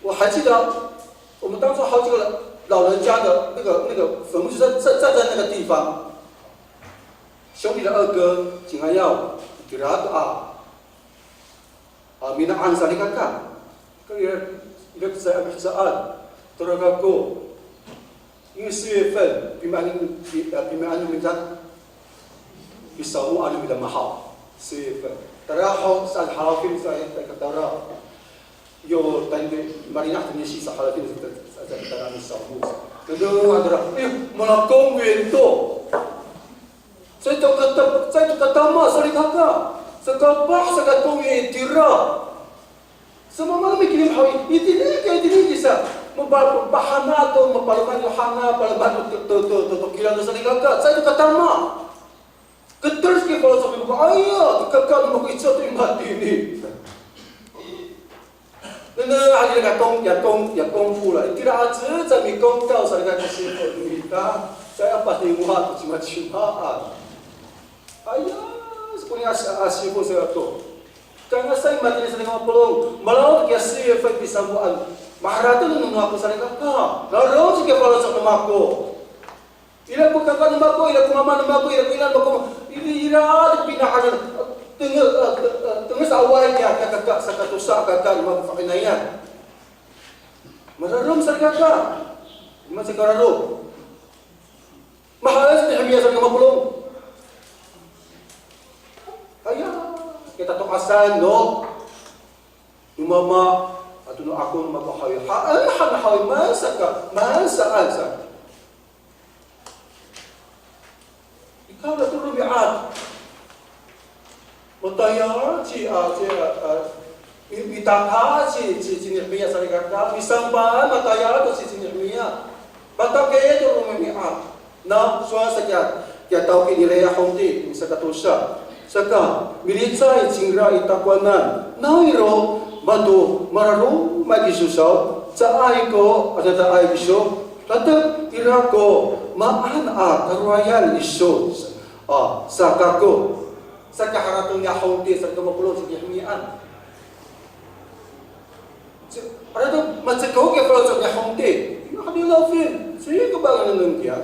我还记得，我们当初好几个老人家的那个，那个坟墓就在，在，站在那个地方。兄弟的二哥，Cingayaw, kira to a, a, mina'an salikaka. Kaya, ira sa a mihecaan, tara kako, 因为四月份, pimaan, pi-, a, pimaan no mita, pisamo ano mita mahaw. 四月份. Tara ho, saan halafin sa, katara. Yo, tayni, malinah tayni sisa halafin sa, sa, sa, katara misamo. Tara, tara, eh, mala 公园 to. Caay to kata-, caay to katama salikaka. Sakapah saka 公园 itira. Sa mamang mikilim haw i, itini ka, itini kisa. Mapa-, mapahana to, mapalemed to hana, palemed to, to, to, to, to kilang to salikaka. Caay to katama. Keter sa kiya faloco' no mako, aya, to kaka no mako icowa to i matini. Nene, a, ira ka 公, ya 公, ya 公布了. Itira aca, caay mi公告 salikaka sifo no mita. Caay a patingoha to cimacimaan. Aya, sako ni a, a, sifo sato. Kangasa i matini sa ni mapolong, malaw to kiya 四月份 pisamoan. Maharateng no mako salikaka. Rarom sa kiya faloco' no mako. Ira ko kaka no mako, ira ko mama no mako, ira ko ina no mako. Ira, ira to pina'angan. Tenges, a, te-, a, tenges awaay kiya, kiya kaka, saka tosa kaka no mako fa'inayan. Mararom salikaka. Ima sa kararom. Mahaen ci Nehemiya sa ni mapolong. Aya, kita to asan, no. No mama, ato no ako no mako haw i. Haen han haw i, maan sa ka, maan saan sa. Ikaw ra to romi'ad. Matayal ci, a, ci, a, a, mi-, mitaka ci, ci, ci Nehemiya salikaka, misambal matayal to ci, ci Nehemiya. Matayal to romi'ad. Na, sowal sa kiya, kiya tawki ni Leya Hongti, misakatosa. Saka, milicay cingra i takowanan. Nawiro, mato, mararom, maki sosaw, Caay ko adadaay iso, latek ira ko maan a karorayan iso, a, sa kako. Saka harateng niya hongti, saka mapolong, saka himian. Harateng macekok ya faloco' niya hongti. Ina kami lafin, saka ba nengneng kiya.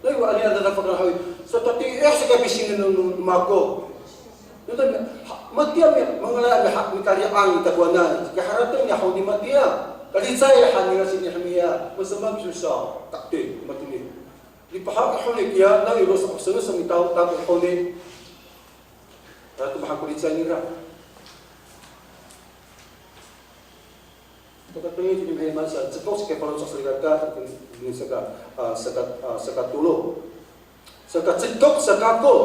Lawi, wa, ani adada fakahawi. Sa tatiih, saka pisingen no mako. Nata, ha, matiya mi, mangalay mi, ha, mikari'ang i takowanan. Kaharateng niya hongti matiya. Kalicay han nira ci Nihimiya. Masamaan kiso sa, takti, matini. Lipahak honi kiya, nang iro sa, sa, sa, mitaw, takti honi. Kato mahakolicay nira. Tokatengil tini mahiman sa, cekok saka faloco' salikaka, ini saka, a, saka, a, saka tolo. Saka cekok saka ko,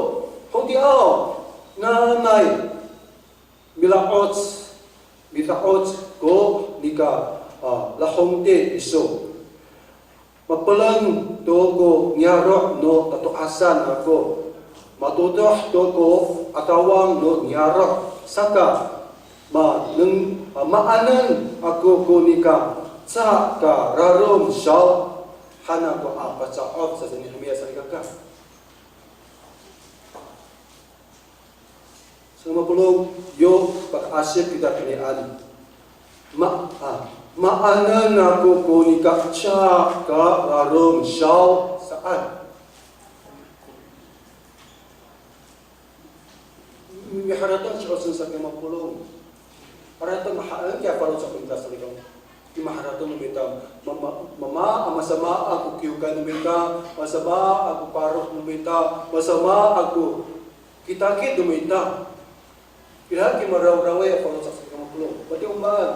hongti aw, nanay, mila'oc, mila'oc ko nika, a, lahongti iso. Mapeleng to ko niyaro' no tato'asan ako. Matodoh to ko 'adawang no niyaro'. Saka, ma, neng, a, maanen ako ko nika ca ka rarom saw, han ako a paca'of sa ci Nihimiya salikaka. Saka mapolong, yo paka'asip kita kinian. Ma, a, maanen ako ko nika ca ka rarom saw saan. Miharateng ci Osen saka mapolong. Harateng mahaen kiya faloco' no mita salikaka. Miharateng no mita, mama, mama, a, masama ako kiwkay no mita, masama ako parok no mita, masama ako kitakit no mita. Ira ki marawraway a faloco' salikaka mapolong. Matiya o maan.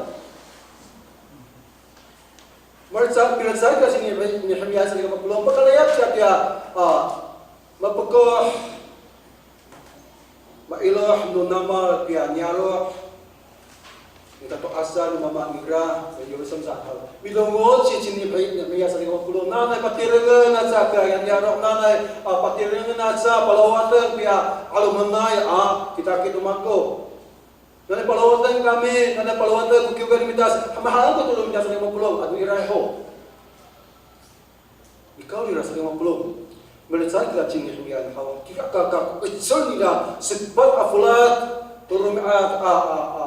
Malecad, pilecad ka ci Nihimiya salikaka mapolong. Pakalayap sa tiya, a, mapekoh. Mailoh no namal kiya niyaro'. Nika to asal no mama nira, sa Yerusalem sa haw. Milongoc ci, ci Nihimiya salikaka mapolong. Nanay patirengen aca kiya niyaro', nanay, a, patirengen aca palawaden kiya 'alomanay, a, kitakit no mako. Nanay palawaden kami, nanay palawaden ko kiwkay no mita, mahaen ko tolo no mita salikaka mapolong, ano ira ho. Nikawrira salikaka mapolong. Malecad kira ci Nihimiya haw, kira ka, ka, ecel nira, sepat a folad, tolo romi'ad a, a, a,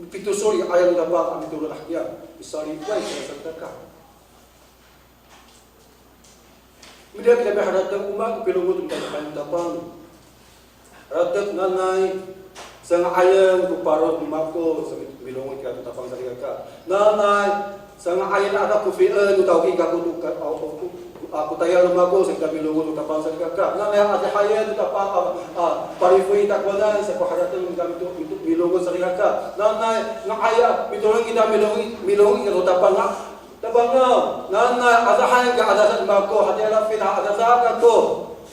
pito soli 'ayang no Tapang a mitolon hakiya, misalipay kira salikaka. Mitiya kita miharateng o maan ko pilongoc no Tapang. Harateng nanay, sanga'ayen ko parok no mako, sa mi-, milongoc kira to Tapang salikaka. Nanay, sanga'ayen a adafien no tawki kako to ka, a, ko, a, ko tayal no mako, sa kita milongoc to Tapang salikaka. Nanay, adihayen to Tapang, a, a, palifoy i takowanan, sa ko harateng no mita mito, mito, milongoc salikaka. Nanay, nga'ay a mitolon kita milongoc, milongoc kita to Tapang, a, Tapangaw, nanay, adihayen ka adadan mako, hatira lafin a adada kako.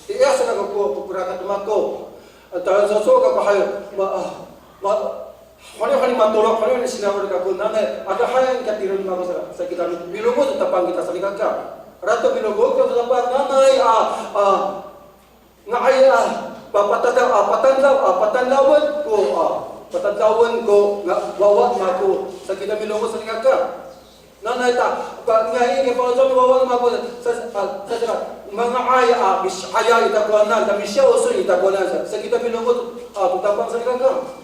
Tiya sa kako ko, ko rakat mako. Talacowacowa kako hay, ma, a, ma, honihoni matolon, honihoni sinawal kako, nanay, adihayen ka tireng mako sa, sa kita milongoc to Tapang kita salikaka. Harateng milongoc kita to Tapang, nanay, a, a, Nga'ay a, pa, patada, a, patandaw, a, patandawen ko, a, patandawen ko, nga, wawa mako, sa kita milongoc salikaka. Nanay ta, pa, nga'ay ko faloco' no wawa mako, sa, a, sa, sa, manga'ay a, mis, aya i takowanan, ta misiyaw so i takowanan, sa, sa kita milongoc, a, to Tapang salikaka.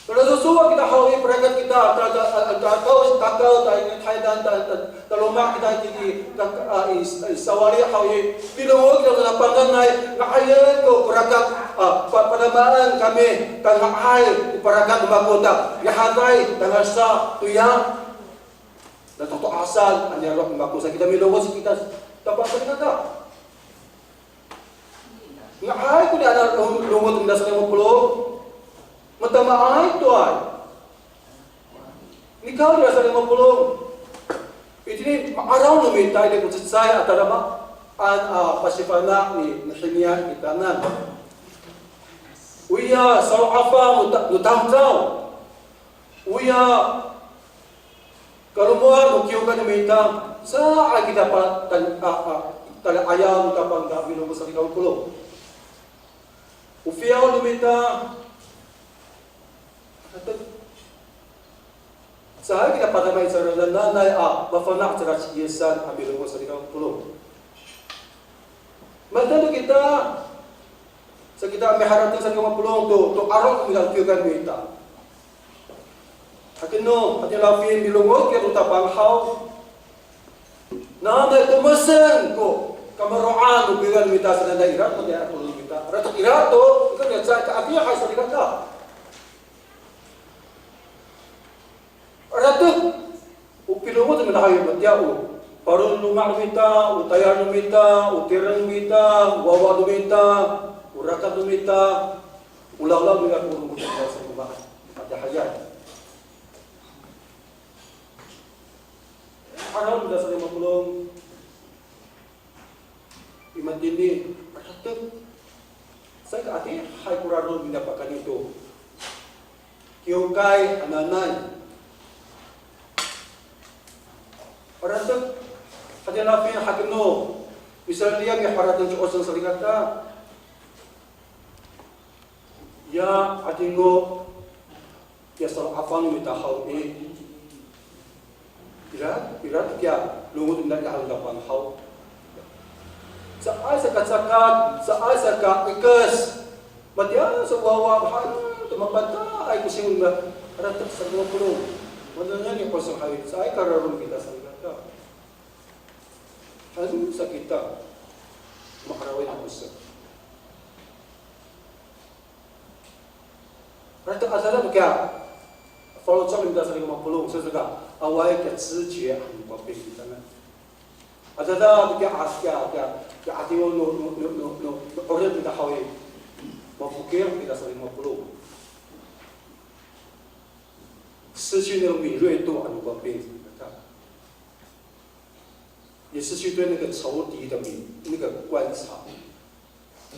Talacowacowa kita haw i, parakat kita, ta, ta, a, takaw, takaw, ta, i, Taydan, ta, ta, taloma' kita i, i, ta, a, i, i sawali haw i, milongoc kita to Tapang, nanay, nga'ayen ko, ko rakat, a, pa, padamaan kami, ta nga'ay ko parakat no mako ta, rihaday, tangasa, toya, na to, to asal a niyaro' no mako sa kita milongoc kita, Tapang salikaka. Nga'ay ko niyan a longoc, longoc no mita salikaka mapolong. Matamaay to ay. Nikawrira salikaka mapolong. Itini ma'araw no mita i, ko cecay a tadamaan a pasifana' ni Nehemiya kitanan. Oya salo'afang no ta-, no tamdaw. Oya kalomowad no kiwkay no mita, saan kita pa, tan, a, a, tali'ayaw no Tapang ta milongoc salikaka mapolong. O fiyaw no mita, harateng, Caay kita padama i cangra nanay a mafana' cangra ci Yisan a milongoc salikaka polong. Mahaen to kita, sa kita miharateng salikaka polong to, to 'aro no mita, kiwkay no mita. Hakeno, hatira lafin milongoc kita to Tapang haw. Nanay komesen ko kamaro'an no kiwkay no mita sanay ira to, tiya to no mita. Ira to, ira to, ika tiya caay ka adihay salikaka. Ira to, o pilongoc no mita haw i, matiya o paro no loma' no mita, o tayal no mita, o tireng no mita, o wawa no mita, o rakat no mita, o lawlaw no mita, ko rongod no mita sa loma'. Adihay. 'Aro no mita salikaka polong. I matini, ira to. Saka adihay ko raro no mita pakayni to kiwkay hananay. Ira to, hatira lafin hakeno, misaliyam i harateng ci Oseng salikaka. Ya 'adingo, ya salo'afang no mita haw i. Ira, ira to kiya longoc no mita i halo Tapang haw. Caay sa kacakat, caay sa ka'ikes. Matiya sa wawa, mahaen to mapataay ko singot nira. Ira to salikaka polong. Manengneng i Oseng haw i, caay ka raro no kita salikaka. Haen sa kita ma'araway no Oseng. Ira to, adada to kiya faloco' no mita salikaka mapolong, sa saka awaay kiya 知觉 han no Pangcah kitanan. Adada to kiya, a, kiya, kiya, kiya 'adingo no, no, no, no, no, no 'orip no mita haw i, mafokil kita salikaka mapolong. 失去那个敏锐度 han no Pangcah kitanan. 也失去对那个仇敌的敏，那个观察。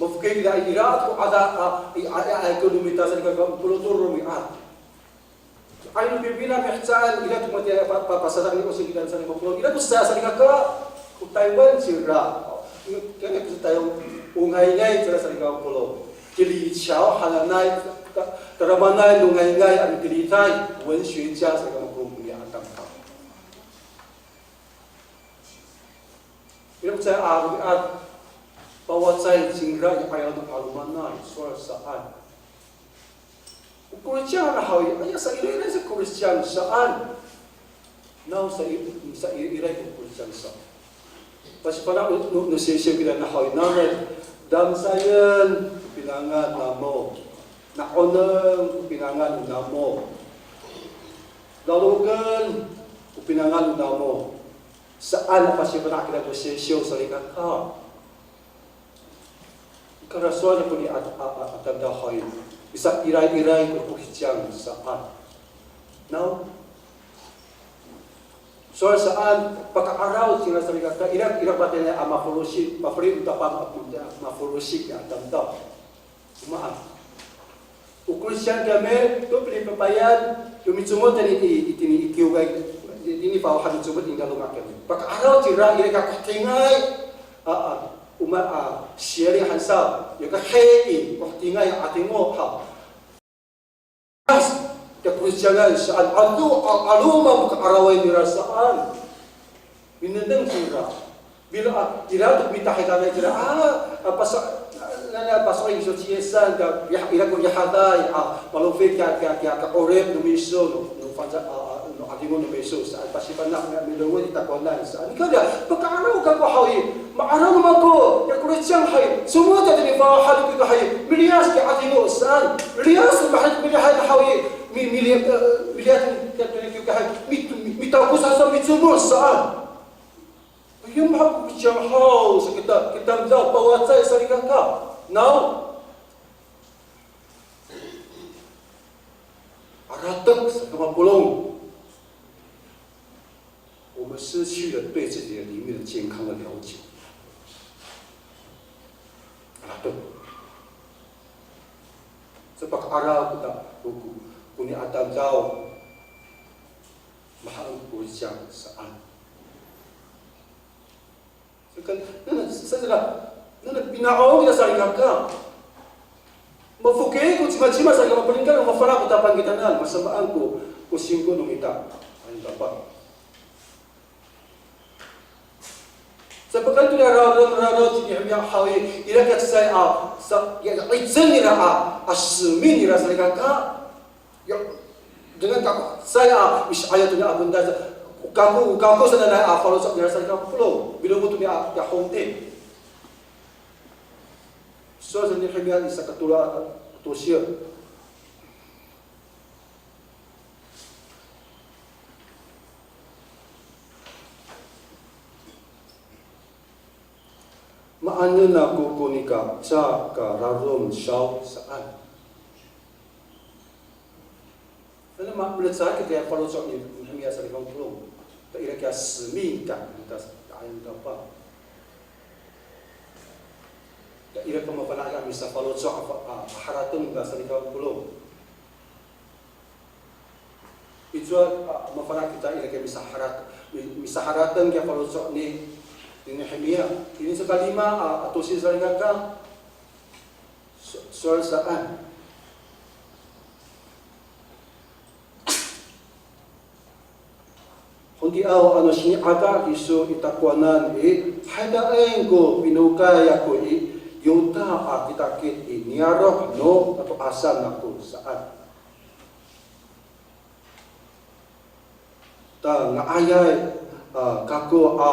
Mafokil kita ira to ko 'ada, a, i, a, i, a, ko no mita salikaka polong to romi'ad. Ay, no pipina mihecaan, ira to matiya pa, pa, pasadak ni Oseng kitanan salikaka polong. Ira ko sa, salikaka, ko Taywan cira. Kaya ko sa Taywan, o ngayngay cira salikaka polong. Ci Li Qiao hananay, ta, tadamaanay no ngayngay a mitiliday, 文学家 salikaka polong, ko niya a tamdaw. Ira ko caay a romi'ad, pawacay cingra i 'ayaw no 'alomanay, sowal saan. O Korisciyang haw i, aya sa iraira sa Korisciyang saan. Naw sa i, sa i, iraira ko Korisciyang saan. Pasifana' no, no, no sisiw kira haw i, nanay, damsayen ko pinangan namo. Na'oneng ko pinangan namo. Laloken ko pinangan namo. Saan a pasifana' kira ko sisiw salikaka. Karasowal ko ni a, a, a, a tamdaw haw i. Isa iraira ko Korisciyang saan. Naw. Sowal saan, paka'araw cingra salikaka, ira, ira patayni a mafalosi', mafalosi' a tamdaw. Maan. O Korisciyang kami, to pilipapayan, to micomod tayni i, i, tini i kiwkay, tini fawahan micomod i laloma' kami. Paka'araw cira, ira ka kohetingay, a, a, o ma, a, siyari hansaw, ya ka hei, kohetingay, a 'adingo, ha. Ka Korisciyangan saan, 'alo, a, 'aloman ko ka'araway nira saan. Minengneng cingra. Bila, a, ira to mitahidanay cira, a, a, pasa, na, na, paso'elin iso ci Yisan, ka, ya, ira ko rihaday, a, malofay kiya, kiya, kiya, ka'orip no miso, no, no, fangcal, a, a, no 'adingo no miso, saan pasifana' na milongoc i takowanan, saan. Nika, paka'araw kako haw i, ma'araw no mako, ya Korisciyang hay, somowal to tini fawahan ko hay, miliyas kiya 'adingo, saan. Miliyas, mahaen, miliyas haw i, mi, mili, e, miliyas kiya, kiya, kiya hay, mi, mi, mitako sa, sa, micomod, saan. Aya mahaen ko Korisciyang haw, sa kita, kita daw pawacay salikaka. Naw. Aratek sa kamapolong. 我们失去了对自己的灵命的健康的了解。Aratek. Sa paka'araw kita, ko, ko, koni a tamdaw. Mahaen ko Korisciyang saan. Saka, nana, sa, saka, nana pina'on kita salikaka. Mafokil ko cimacima salikaka, paling kala mafana' ko Tapang kitanan, masamaan ko, ko singko no mita. Tapang. Sa pakayni to niya rarem, rarem ci Nehemiya haw i, ira kiya cecay a, sa, ya, 'icel nira a, a semi nira salikaka. Ya, dengan kako, saya, a, misi'ayaw to niya a bendal sa, kako, kako sananay a faloco' nira salikaka polong. Milongoc to niya, ya hongti. Sowal sa Nehemiya i sakatolo a, a, tosir. Maanen ako ko nika ca ka rarom saw saan. Ano ma, melecad kita ya faloco' ni Nehemiya salikaka polong. Ta ira kiya semi ka, ta, ta, ta, ta ira ko mafana' ka misafaloco' a, a, harateng ta salikaka polong. I cowa, a, mafana' kita ira kiya misaharat, mi, misaharateng kiya faloco' ni, ni Nehemiya. Ini sakalima, a, a tosir salikaka. So, sowal saan. Hongti'aw ano sini'ada kiso i takowanan i, haydaen ko pinokay ako i, Yoda a kitakit i niyaro' no kato'asan ako saan. Ta nga'ayay, a, kako a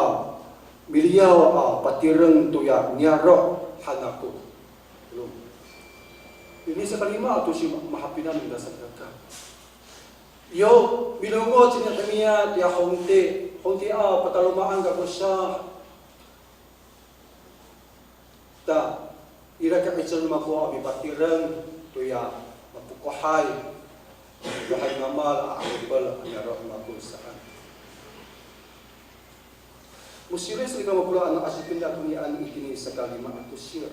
miliyaw a patireng toya niyaro' han ako. Ini sakalima a tosir ma-, mahapinang no mita salikaka. Yo, milongoc ci Nehemiya tiya hongti, hongti a pataloma'an kako sa. Ta, ira ka 'icel no mako a mipatireng toya mapokohay, mapokohay ngamal a 'aripel a niyaro' no mako saan. Mosiri' salikaka mapolong ano asipen ako niyan itini sakalima a tosir.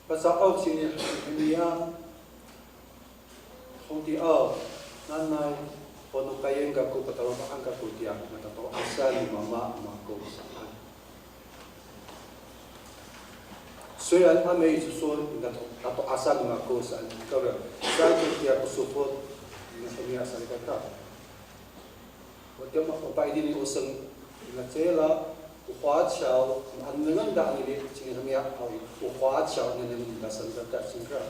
Pasa'of ci Nehemiya, hongti'aw, nanay, panokayen kako, pataloma'an kako tiya, na tato'asan ni mama mako saan. Soyal amay iso so, na to, tato'asan ni mako saan, kawrira, saan ko tiya ko sofot ni Nehemiya salikaka. Wata ma, o paidini o seng, na cila, o 华侨, ano nengneng ta anini ci Nehemiya haw i, o 华侨 nengneng ta salikaka cingra.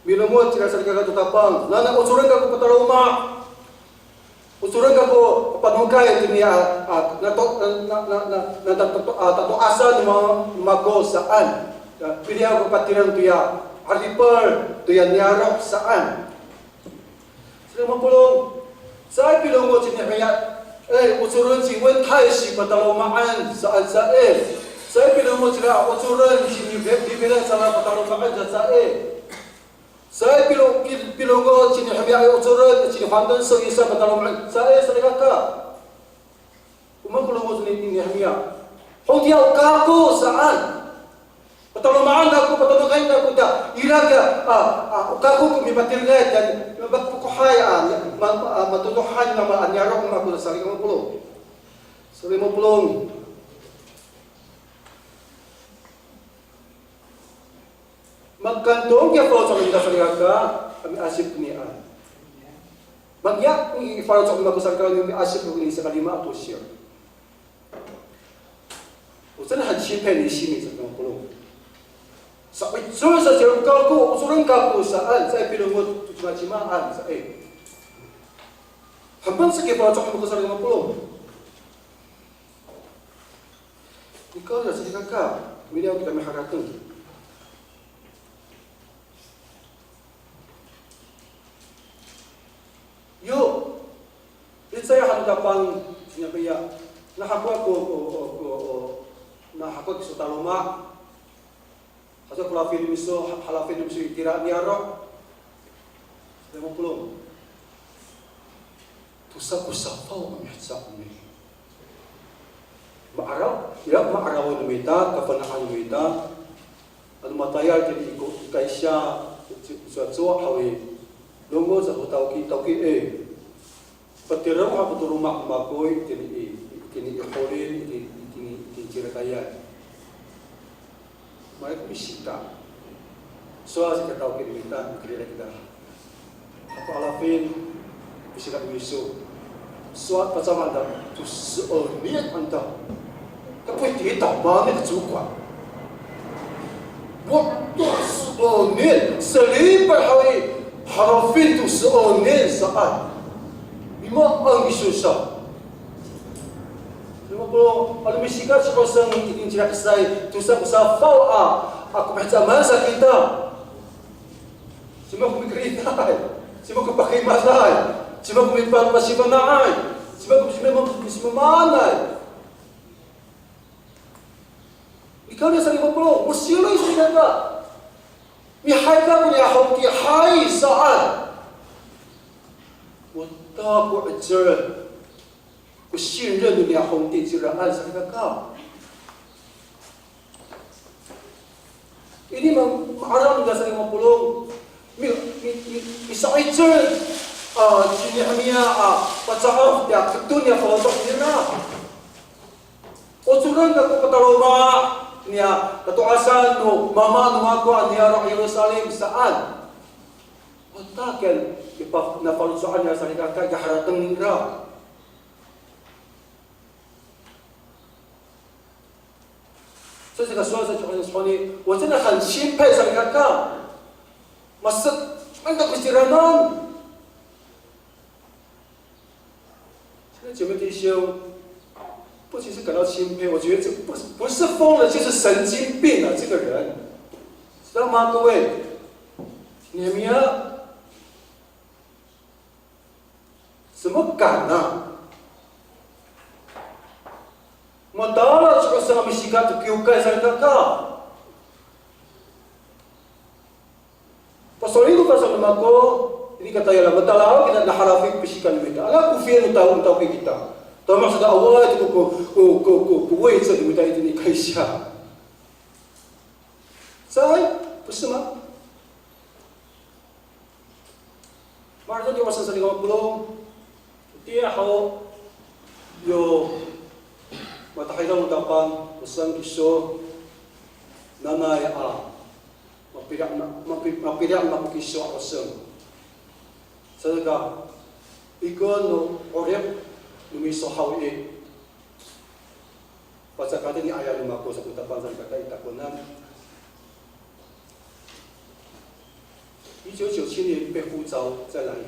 Milongoc cira salikaka to Tapang, nanay ocoren kako pataloma'. Ocoren kako panokay toniya, a, na to, na, na, na, na, na, tato, a, tato'asan no ma, mako saan. Ya, piliyaw ko patireng toya, 'aripel toya niyaro' saan. Salikaka mapolong, caay pilongoc ci Nehemiya, e, ocoren ci Wen Taysi pataloma'an saan caay. Caay pilongoc cira ocoren ci Nefela, Nefela sa pataloma'an saan caay. Caay pilo, pil, pilongoc ci Nehemiya, e, ocoren ci Hwangtenseng Isa pataloma'an caay, salikaka. O maan ko longoc ni, ni Nehemiya? Hongtiya o kako saan. Pataloma'an ako, pataloma'an ako ta, ira ka, a, a, o kako ko mipatirengay, ta, mapokohay, a, ma, ma, a, matotohan, ma, ma, a, niyaro' no mako, salikaka mapolong. Salikaka mapolong. Makanto kiya faloco' no mita salikaka, a miasip konian. Manga'ay i faloco' no mako salikaka, a miasip konian sakalima a tosir. O caay han sipay ni simi sa ko polong. Sa icel sa sirengkaw ko, o sirengkaw ko saan, sa ipilongoc to cimacimaan, sa i. Hapan sa kiya faloco' no mako salikaka mapolong. Ikaw ya, salikaka, miliyaw kita miharateng. Yo, licay han Tapang, siniya piya, nahakowa ko, ko, ko, ko, o, nahakowa kiso taloma'. Hato ko lafin miso, ha, halafin miso itira niyaro'. Salikaka mapolong. Tosa ko safaw a miheca kami. Ma'araw, ira ma'araw no mita, kafana'an no mita. Ano matayal tini i ko, i kaysya, cowacowa haw i, longoc sa ko tawki, tawki e. Patireng haw ko to loma' no mako i, itini i, itini i Holin, itini, itini, itini i Cirakayay. Malay ko misikap. Sowal sa kita tawki no mita, mikirid kita. Hato alafin, misikap no miso. Sowal pacaman ta, to so'elin han ta. Kapoy, 抵挡吗？那个主管。我，to so'elin, selipay haw i, halafin to so'elin saan. Mimaan kiso sa. Saka ko, ano misikap sa ko saan itini i Cirakasay, tosa ko safaw a, ako mihecaan sa kita. Cima ko mikeriday, cima ko pakimaday, cima ko mipa-, pasifana'ay, cima ko, cima ko, cima ko pasimaanay. Ikaw niya sa lima polo', mosiloy sa ika ka. Mihay kako niya hongti hay saan. Wata ko 'icel, ko 信任 no niya hongti ciraan sa ika ka. Ini ma-, ma'araw ningra sa lima polo'. Mi, mi, mi, misa'icel, a, ci Nehemiya, a, paca'of tiya keton niya faloco' nira. Ocoren kako pataloma' niya kato'asan no mama no mako a niyaro' Yerusalem saan. Wata kiyan, ipa-, nafaloco'an nira sa nika ka, kaharateng ningra. 所以这个说这种人说呢，我真的很钦佩这个人。Masakit, ano ko ciranan. 现在姐妹弟兄，不仅是感到钦佩，我觉得这不是，不是疯了，就是神经病啊，这个人，知道吗，各位？你们啊， 怎么敢啊？Matalaw ko saan a misikat to kiwkay sa nika ka. Pasowal ko, pasowal no mako, ini katayal a matalaw kita nahalafin pisikat no mita. Ala ko fiyan no tawon tawki kita. Tama sa awaay to ko, ko, ko, ko, ko 位置 no mita itini i kaysiya. Sa, 不是吗？ Mararid to kiya wasan sa lima polo', itiya ho, yo matahidaw no Tapang, o saan kiso, nanay a, mapila', mapi-, mapila' mako kiso a 'oseng. Saka, ikor no 'orip no miso haw i, pacakacen i, aya no mako sa ko Tapang sa nika i takowanan. 一九九七年被呼召在兰屿，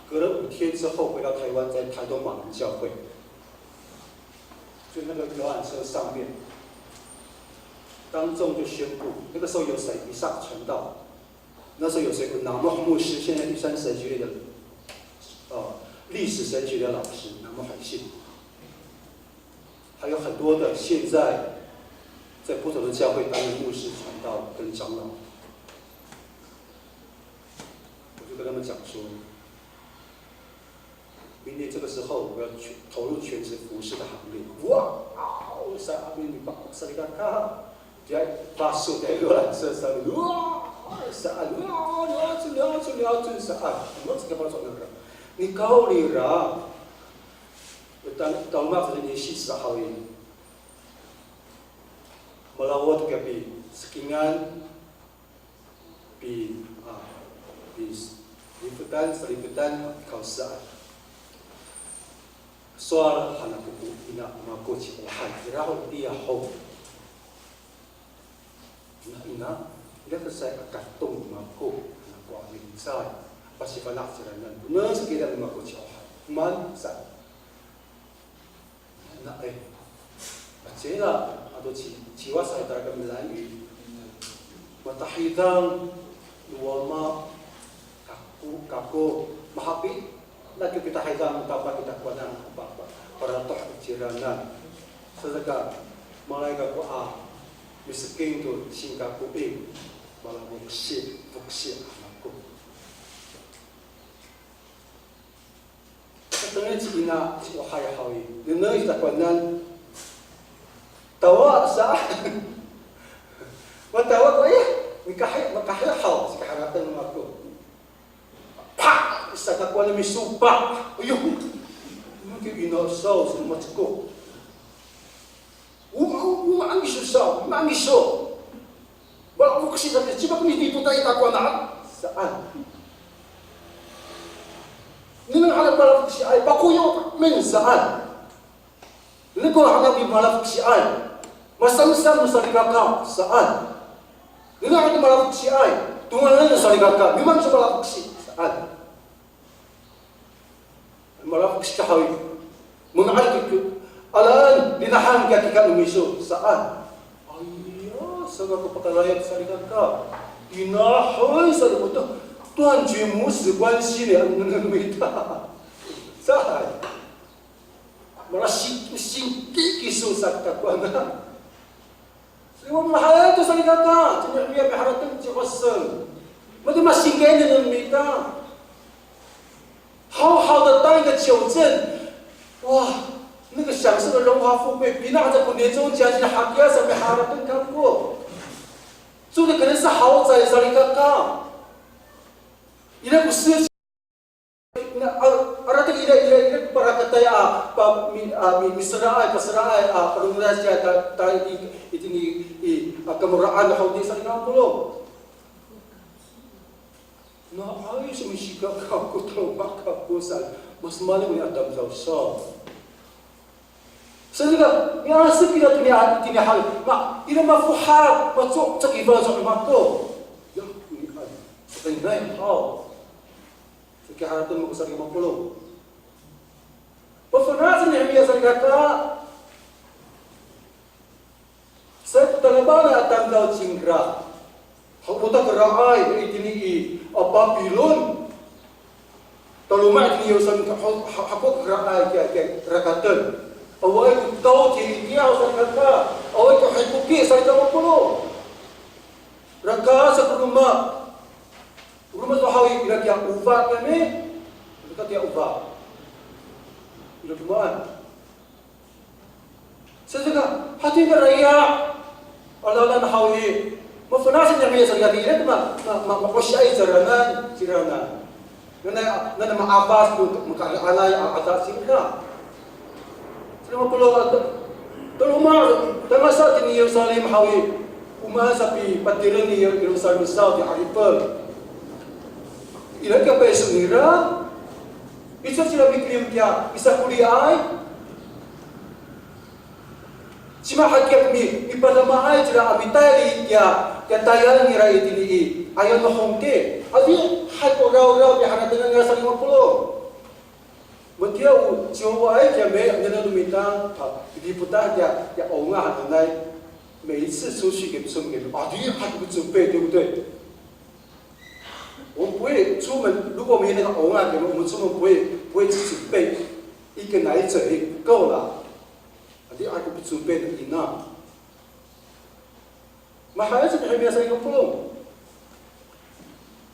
隔了五天之后回到台湾，在台东马兰教会，就那个游览车上面，当众就宣布，那个时候有谁？以撒传道，那时候有谁？有南木牧师，现在玉山神学院的，呃，历史神学的老师，南木海信。 还有很多的现在在不同的教会担任牧师、传道跟长老。我就跟他们讲说，明年这个时候我要全，投入全职服侍的行列。哇哦，sa amin ni pa, sa nika ka, diya, paso diya, 游览车上面，哇，sa, 哇，了解，了解，了解，sa, 我这个帮助那个，你高里了。 Tan-, taloma' sa ini sisa'awi. Malawa to kiya pisekingan, pi, a, pi, lifetan, salifetan, kawsaan. Sowal han ako ko ina no mako ci Ohay, ira ho itiya ho. Ina, ina, ira ko saan a katong no mako, han ako a milicay, pasifana' ciranan, o nen sa kira no mako ci Ohay. Maan sa. Na, e, a cila, ato ci, ciwa sa ita kami Langi. Matahidang no wama, kako, kako, mahapi, Naki kita hayan, tapang kita kowanan, pa, pa, paratoh i ciranan. Saka, malay kako a, miseking to singkako i, mala foksi, foksi han ako. Sa tengil ci ina, ci Ohay haw i, nengneng ita kowanan, Tawa sa. Matawa ko, e, makahi, makahihaw, saka harateng Takowanan misopa. Ayo. Maki ina saw, sa maceko. O, o, o maan kiso saw, maan kiso. Malafoksi sa, cima ko midipotay i takowanan saan. Nengneng han a malafeksiay, pakoyo men saan. Nengneng ko han a malafeksiay, masamsam no salikaka saan. Nengneng han a malafeksiay, tongal no salikaka, mimaan so malafeksi saan. Malafeksi ka haw i, manga'ay ko, alaan, linahan kiya kika no miso saan. Aya, saka ko pakalayap salikaka. Inahay sa ko to, 断绝母子关系 ni ano no mita. Saan. Mala sing, singki kiso sa takowanan. Saka mahaen to salikaka, cima miya miharateng ci Hoseng. Mati masingki no mita. 好好的当一个酒政，哇，那个享受的荣华富贵，比那在年终奖金 hakiya sa miharateng kako. 住的可能是豪宅 salikaka. Ira ko 事情，那，啊，harateng ira, ira, ira ko parakatay a, pa, mi, a, mi, miseraay, paseraay a, palomolac a, ta, ta, i, itini i, a, kamoraan haw i, salikaka polong. Na, ay, sa misikaka kako, taloma' kako saan, masamaan ko ni a tamdaw saw. Saan ka, miasep kira to ni a, itini hal, ma, ira mafohat, maco, caki fala so mako. Ya, ni a, sa kainay haw. Saka harateng mako salikaka mapolong. Pafana' sa Nihemiya salikaka. Sa ko taleman a tamdaw cingra. Haw, o takaraay itini i, a, Papilon. Taloma' itini i Yerusalem, ha, ha, haw ko karaay kiya, kiya rakaten. Awaay ko tawci itiya salikaka. Awaay ko hikoki salikaka mapolong. Raka sa ko roma. Roma to haw i, ira kiya ofa kami. Ira kiya ofa. Ira komaen. Saka, hatira iya, alalan haw i, mafana' sa Nihemiya salikaka, ira ko ma, ma, ma, makosiay ciranan, ciranan. Nanay, nanay ma'afas to, makaraanay a, a, ada cingra. Saka mapolong a, taloma', tangasa itini Yerusalem haw i, o maan sa pipatireng i Yerusalem saw ti 'aripel. Ira kiya payso nira, icowa cira mikilim kiya, misakoliay. Cima hakiya mi, mipadamaay cira a mitayal i, kiya, kiya tayal nira itini i, ayaw no hongti. Adihay ko rawraw piharatengan nira salikaka mapolong. Matiya o, ciwawaay kiya mi, nengneng no mita, a, dipotay kiya, kiya onga hananay. 每一次出去给，送给，adihay ko 准备，对不对？我们不会出门，如果没有那个 onga 给我们，我们出门不会，不会去准备一个奶嘴，不够了。 Adihay ko picupay no ina. Mahaen sa Nihemiya salikaka mapolong.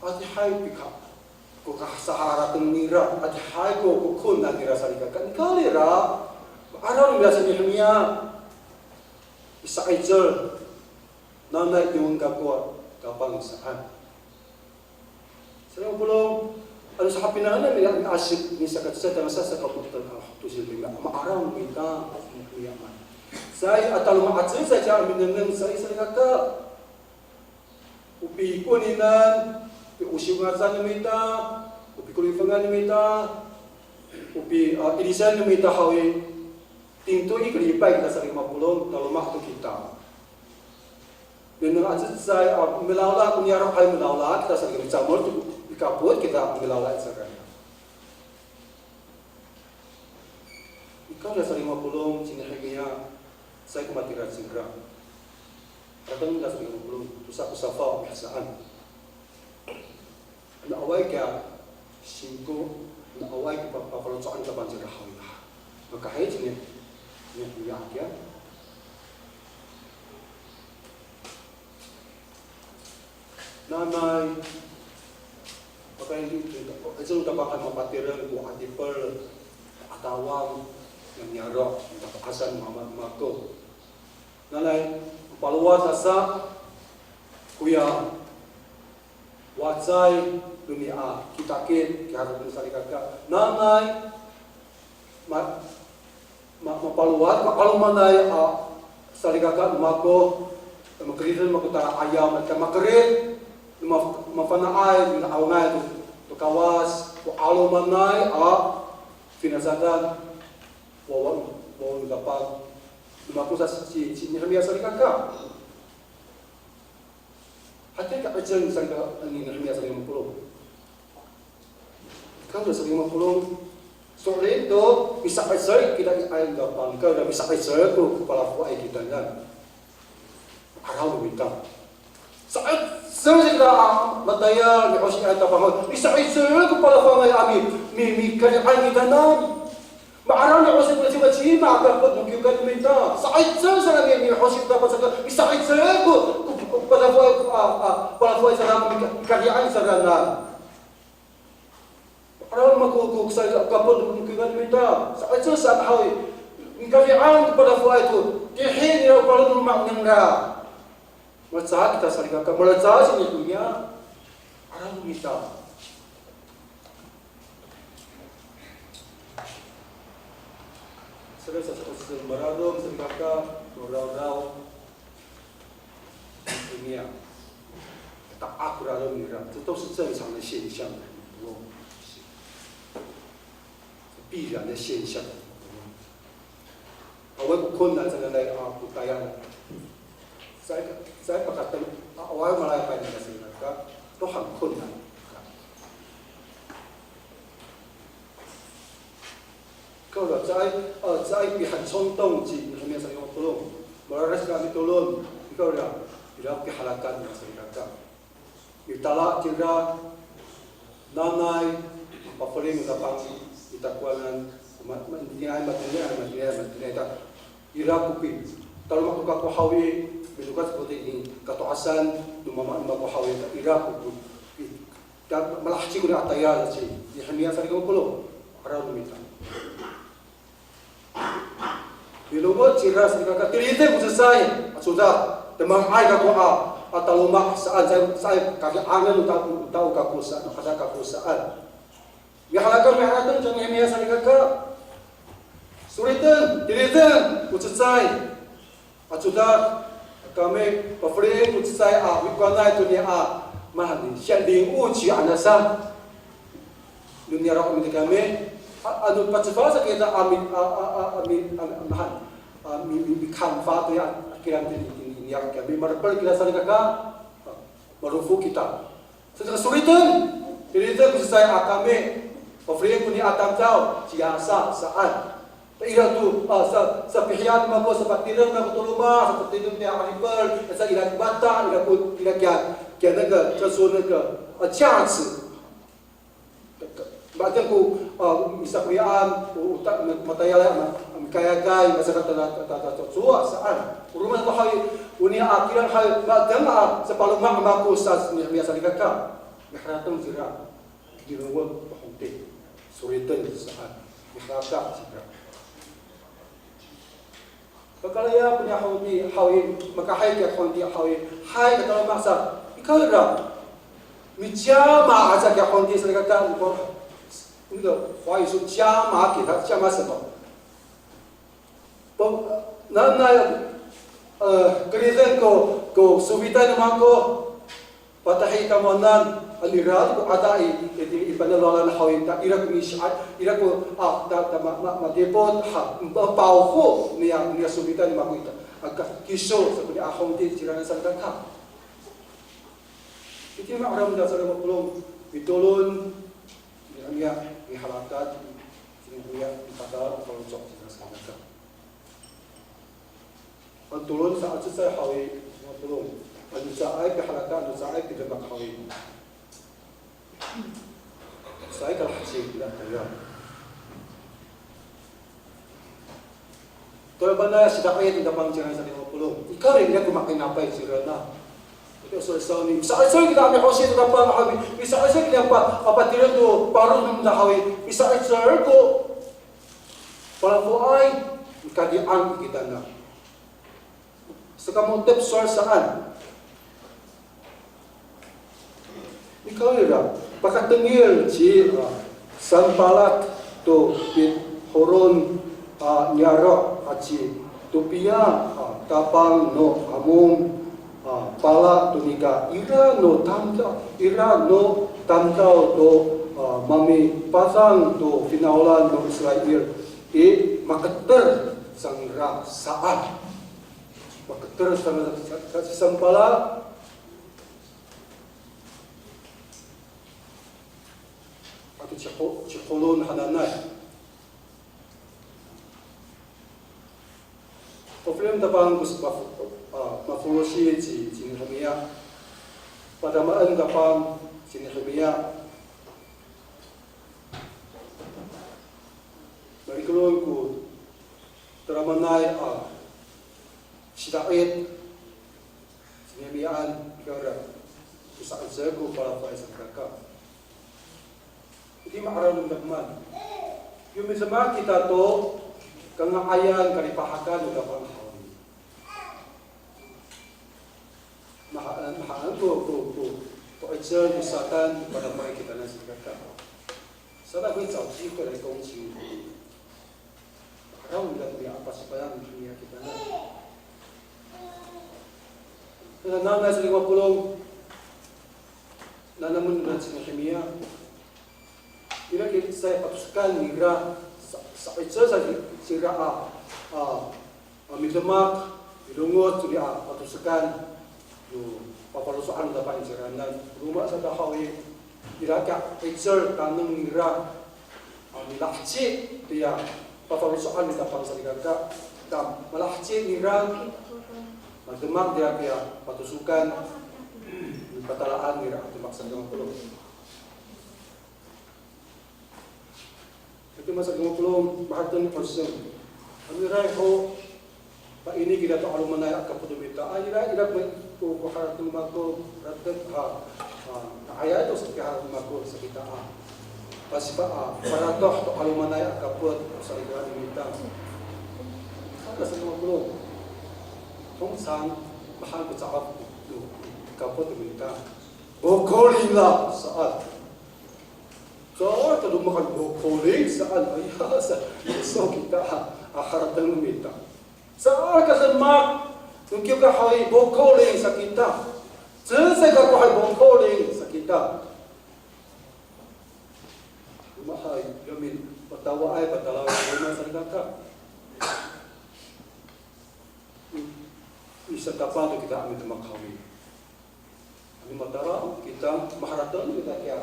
Adihay pika, ko kasaharateng nira, adihay ko, ko konan nira salikaka. Nikawrira, ma'araw nira sa Nihemiya. Misa'icel, nanay iwan kako a Tapang saan. Salikaka mapolong, ano sahapinang nira miasip ni saka cecay tangasa saka mo'etan a tosil mita, ma'araw mita, miyaman. Caay a taloma'acay caay a minengneng caay salikaka. O pikonenan, o siwongacan no mita, o pikolifengan no mita, o pi, a, ilisan no mita haw i, tingto i kalipay kita salikaka mapolong, taloma' to kita. Nengneng a cecay, a, milawla ko niyaro' hay milawla, kita salikaka micamol to, mikapot kita milawla i cecay. Nikawrira salikaka mapolong ci Nihemiya, caay ko matira cingra. Harateng nira salikaka mapolong, tosa ko safaw a mihecaan. Ano awaay kiya singko, ano awaay ko pa, pafaloco'an i Tapang cingra haw i. Makahay ci Nihemiya kiya. Nanay, pakayni to, ito no Tapang a mapatireng ko 'adipel, 'atawang, niyaro', matapakasan, mama, mako. Nanay, palowad sa, koya, Wacay no mita a kitakit, kiharateng salikaka. Nanay, ma, ma, mapalowad, ma'alomanay a salikaka no mako, makeriden mako tala 'ayaw, maka makerid, ma, mafana'ay, mina'awanay to, to Kawas, ko 'alomanay a finacadan, wawa, wawa no Tapang, no mako sa ci, ci Nehemiya salikaka. Hatira ko 'icel ni salikaka, ni Nehemiya salikaka mapolong. Kawrira salikaka mapolong. So'elin to, misa'icel kita i 'ayaw no Tapang. Kawrira misa'icel ko, ko palafoay kitanan. Araw no mita. Sa'icel sa kita a matayal, mihosi i 'ayaw no Tapang. Misa'icel ko palafangay a mi, mi, mikari'ang kitanan. Ma'araw ni 'osi ko cima, cima a kapot no kiwkay no mita. Sa'icel sa kami, mihosi ko Tapang saka, misa'icel ko, ko, ko palafoay, a, a, palafoay sa kami, mika, mikari'ang sa kami. Ma'araw mako ko, ko sa kapot no kiwkay no mita. Sa'icel sa haw i, mikari'ang ko palafoay to. Tihi nira ko paloma' ningra. Malecad kita salikaka, malecad sa Nehemiya. Araw no mita. Saka sa, sa, sa, mararom salikaka, marawraw. Nehemiya. Ta'ak ko rarom nira. 这都是正常的现象。必然的现象。 Awaay ko 困难 sanay a, ko tayal. Caay, caay pakateng, a, awaay malayapay nira salikaka, 都很困难。Kawrira caay, a, caay pi很冲动 ci Nehemiya salikaka mapolong. Mararid sa kami tolon. Kawrira, ira ko piharakat nira salikaka. Mitala tira, nanay, pafeling no Tapang i takowanan, ma, ma, matiniay, matiniay, matiniay, matiniay ta. Ira ko pi, taloma' to kako haw i, mitokas ko tini kato'asan no mama, no mako haw i, ta ira ko pi, pi, ta malaheci ko ni a tayal ci Nehemiya salikaka mapolong, araw no mita. Milongoc cira salikaka, tiliden ko cecay a codad, demak ay kako a, a taloma' saan, caay, caay kaki'angen no tao, tao kako saan, no kada kako saan. Miharateng, miharateng ci Nehemiya salikaka. Soliten, tiliden ko cecay a codad, kami pafelien ko cecay a mikowanay to niya a, mahaen, 像灵物局 han asa. No niyaro' kami, a, ano pacefang sa kita a mi, a, a, a, a mi, a, a, mahaen, a mi, mi, mikanfa to ya, a kilang tini, tini, niyaro' kami, marepel kita salikaka, a, marofo kita. Sa soliten, tiliden ko cecay a kami, pafelien ko niya a tamdaw, ciyasa, saan. Ira to, a, sa, sapihiyan mako, sapatireng mako to loma', sapatireng niya a ripel, sa ira ko mata, ira ko, ira kiya, kiya 那个, 叫做那个, a, 价值. Mateng ko, a, misakorian, o, o ta, matayalay, ma, mikayakay, masaka tana, ta, ta, ta, cowa saan. O roma to hay, o niya a kilang hay, mateng a, sapaloma' mako sa, niya salikaka. Miharateng cira. Milongoc ko hongti, soliten saan, miharateng cira. Pakalaya ko niya hongti haw i, makahay kiya hongti haw i, hay kataloma' sa, ikawrira. Micama aca kiya hongti salikaka, ko, 那个华语说加码给他，加码什么？ Pa, nanay, e, keriden ko, ko sofitay no mako, patahi tamowanan, a, ira ko ada i, i, i, i panalalan haw i, ta ira ko misi'ay, ira ko, a, ta, ta, ma, ma, madipot, ha, ma, 保护 niya, niya sofitay no mako ita. Aka, kiso, sa ko niya a hongti, cira na salikaka. Itiya ma'araw nira salikaka mapolong, mitolon, niya, niya, miharakat, cira ko niya, mipatal, faloco', cira salikaka. Ano tolon sa a cecay haw i, ano tolon. Ano caay piharakat, ano caay pidemak haw i. Caay kalaheci, ira, ira. Tolomanay, sida'it no Tapang cira salikaka mapolong. Ikawrira ko makahinapay cira na. Ito, so, so, ni, misa'icel kita a mihosi to Tapang haw i. Misa'icel kita pa, a patireng to, paro no mita haw i. Misa'icel ko palafoay, mikadi'ang kita na. Saka mo^tep sowal saan. Nikawrira, pakatengil ci, a, Sanpalat to Bit-Horon, a, niyaro' aci Topiya, a, tapang no Amon, a, pala to nika ira no tamdaw, ira no tamdaw to, a, mamipadang to finawlan no Israil i, maketer cangra saan. Maketer cangra sa, sa, ci Sanpalat. Ato ci Ho-, ci Holon hananay. Pafeli no tapang ko maf-, a, mafolosi ci, ci Nehemiya. Padamaen no tapang ci Nehemiya. Malikelon ko tadamaanay a sida'it. Ci Nehemiyaan, ira, ko sa'icel ko palafoay salikaka. Iti ma'araw no midemak. Yo midemak kita to kanga'ayan kalipahakan no Tapang haw i. Mahaen, mahaen ko, ko, ko, ko 'icel no Satan, palafoay kitanan salikaka. Saan ko i 找机会来攻击你. Ma'araw nira ko niyaro' a pasifana'an no Nehemiya kitanan. Nanay sa lima polong, nanay haw nira ci Nehemiya. Ira kiya sa patosokan nira, sa, sa'icel sa, sa ira a, a, a, midemak, milongoc to niya patosokan, yo, pafaloco'an no Tapang i ciranan. Roma sa ta haw i, ira kiya 'icel taneng nira, a, milaheci tiya pafaloco'an no Tapang salikaka. Ta malaheci nira, mademak tiya kiya patosokan, patalaan nira a demak sa lima polong. Ito masa lima polong, maharateng ko saan. Ano ira ho, paini kira to 'alomanay a kapot no mita. A, ira, ira ko, ko, ko harateng mako, ratek ha, a, aya to sa harateng mako sa kita a. Pasifa a, paratoh to 'alomanay a kapot, sa ira no mita. Saka sa lima polong. 通常, mahaen ko ca'of to, kapot no mita. Bokoling la, saan. Saan ka demak a bokoling saan, aya sa, iso kita a, a harateng no mita. Saan ka demak, no kiwkay haw i bokoling sa kita. Cecay kako haw i bokoling sa kita. Roma haw i, yo mipatawaay, patalaw, roma salikaka. Misatapang to kita a midemak haw i. Ano matalaw kita, maharateng kita kiya,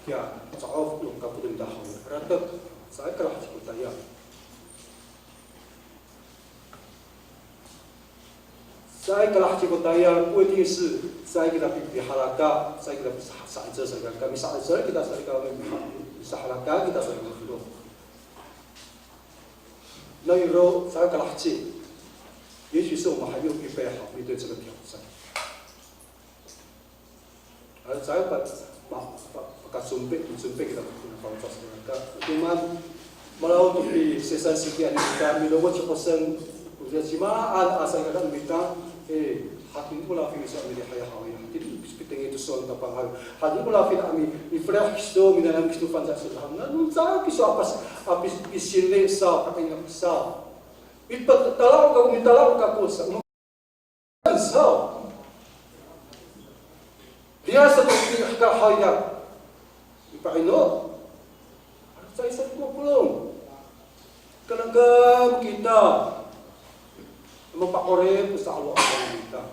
kiya ca'of no kapot no mita haw i. Ratek, caay kalaheci ko tayal. Caay kalaheci ko tayal, 不一定是 caay kita pi, pihalaka, caay kita pi, sa, sa'icel salikaka, misa'icel kita salikaka, misahalaka kita salikaka. Naw ira caay kalaheci. 也许是我们还没有预备好面对这个挑战。 Ano caay pa, pa, pa, pakacompi, micompi kita, kita faloco' salikaka. Toman, malaw to pisesan siki ano kita, milongoc ci Hosen, kita cimaan a salikaka mita, e, hatini ko lafin sa milihay haw i, hatini pitengil to sowal no Tapang haw i, hatini ko lafin a mi, mifelih kiso, minanam kiso fangcal sa haw i, nano caay kiso a pas, a pis, pisinli saw, pakainga saw. Mipatalaw kako, mitalaw kako sa, saw. Riyar sa to pihekal haw i, mipa'ino. Ano caay sa ko polong. Kalangan kita mapa'orip sa 'alo'aloman kita.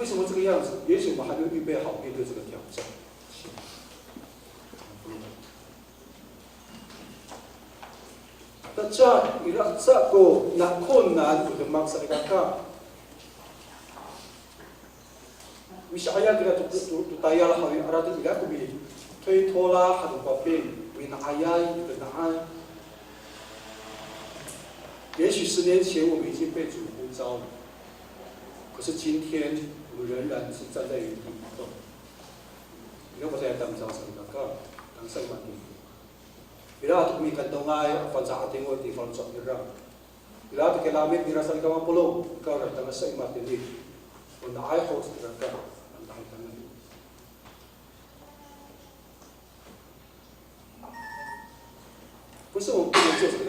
为什么这个样子？也许我们还没有预备好面对这个挑战。 Taca, ira sa ko nakonan ko demak salikaka. Misi'ayay kira to, to, to tayal haw i, ira to ira ko mi, 推脱啦, haw no Pafin, mina'ayay, mina'ay. 也许十年前我们已经被主呼召了，可是今天我们仍然是站在原地不动。 Ira ko saan tamdaw salikaka, tangsa i matini. Ira to ko mikantongay a fangcal a 'Adingo itini faloco' nira. Ira to kilamit nira salikaka polong, ira tangsa i matini. Nga'ay ho salikaka, nga'ay kitanan. 不是我们不能做这个，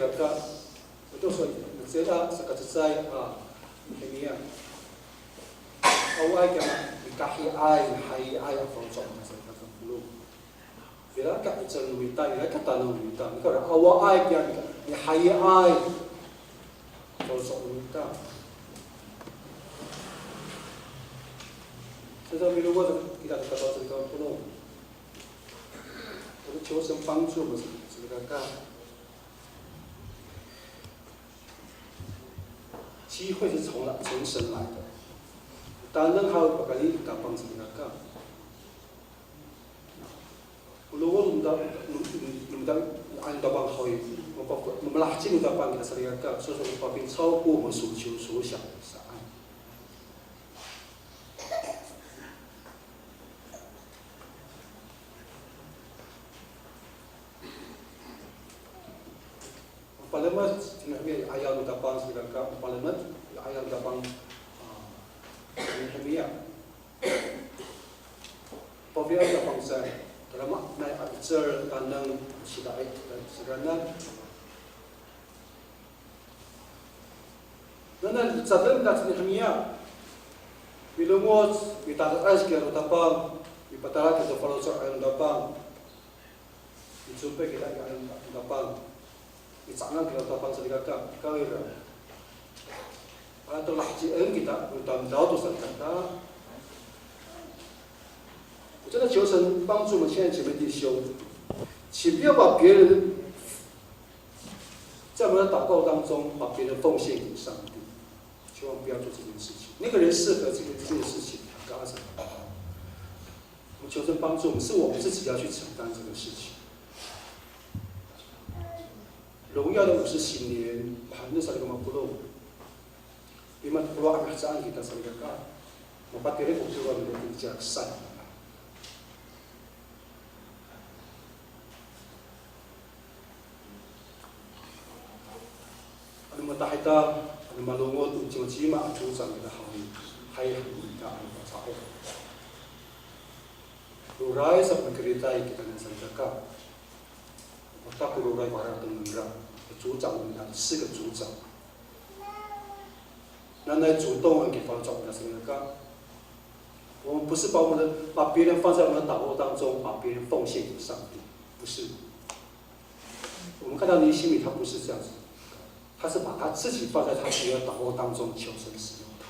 我就说，这个，这个，这个，啊，Nehemiya. Awaay kiya mikahiay, mihayiay a faloco' no mita salikaka polong. Ira ka 'icel no mita, ira ka tanaw no mita, nika awaay kiya mihayiay a faloco' no mita. Saka milowad kita to salikaka polong. 我们求神帮助我们，这个，机会是从来，从神来的。Taneng haw pakayni i Tapang salikaka. Lowad no mita, no mita, ano Tapang haw i, mapa-, mamalaheci no Tapang kita salikaka, 所以说 mapapingco 我们所求所想的答案。 Mapalemed ci Nehemiya i 'ayaw no Tapang salikaka, mapalemed i 'ayaw no Tapang, a, ci Nehemiya. Pafeli no Tapang sa, tadamaanay a 'icel, taneng, sidaay, sakanan. Nanay, caay to ci Nehemiya. Milongoc, mita'angay kiya to Tapang, mipatala kiya to faloco' i 'ayaw no Tapang. Micompi kiya i 'ayaw no Tapang. Micangan kiya to Tapang salikaka, kawira. Ano to lahecien kita, no tamdaw to salikaka. 我真的求神帮助我们亲爱的姐妹弟兄，请不要把别人在我们的祷告当中把别人奉献给上帝，千万不要做这件事情。那个人适合这个，这件事情，跟他讲。我们求神帮助我们，是我们自己要去承担这个事情。荣耀的五十行年，我们还能少一个吗？不漏。 Lima to polo' a mihecaan kita salikaka, mapatiri ko tolo a miliyas a saan. Ano mita ita, ano malongoc, o cimacima a 组长 kita haw i, hay han ita ano paca'of. Roray sa ko mikeritay kitanan salikaka. Wata ko roray ko harateng ningra, 组长 o nira, 四个组长. Nanay 主动 a kifaloco' kita salikaka. 我们不是把我们的，把别人放在我们的祷告当中，把别人奉献给上帝，不是。我们看到尼希米他不是这样子，他是把他自己放在他自己的祷告当中，求神使用他。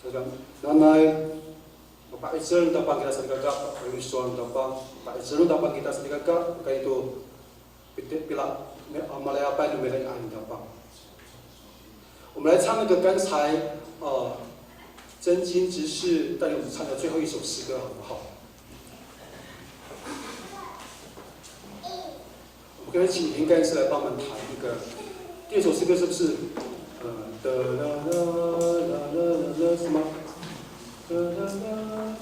Saka, nanay, mapa'icel no Tapang kita salikaka, mapa'icel no Tapang, mapa'icel no Tapang kita salikaka, pakayni to, piti-, pila, mi-, a, malayapay no mita i 'ayaw no Tapang. 我们来唱那个刚才，呃，真金执事带领我们唱的最后一首诗歌，好不好？ 我们可以请林干事来帮忙弹一个，第二首诗歌是不是？呃，哒啦啦啦啦啦，是吗？哒啦啦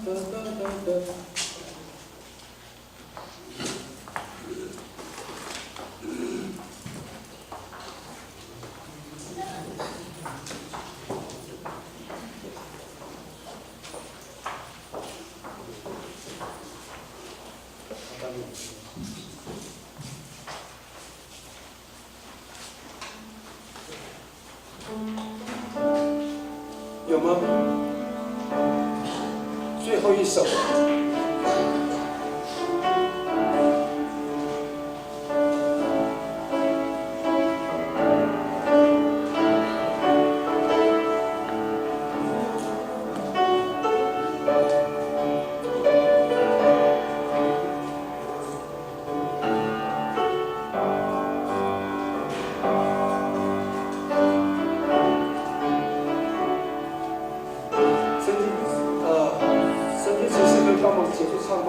哒哒哒哒。有吗？最后一首。圣经，呃，圣经执事可以帮忙协助唱吗？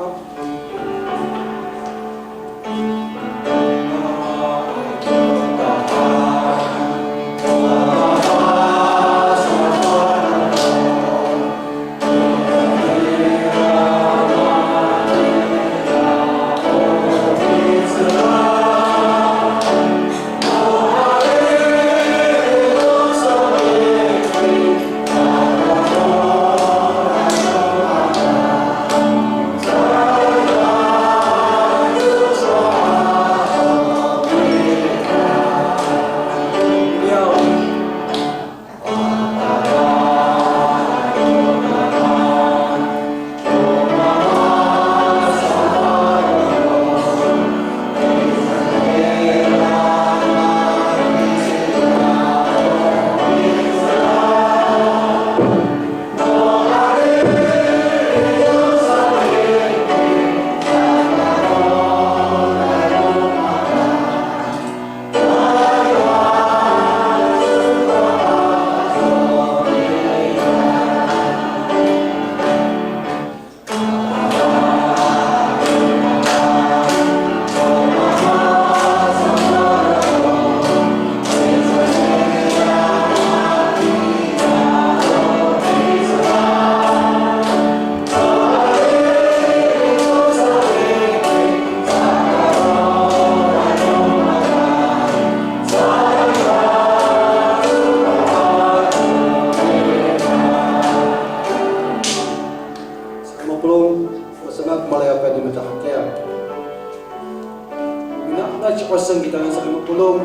Pasang kita sa polong.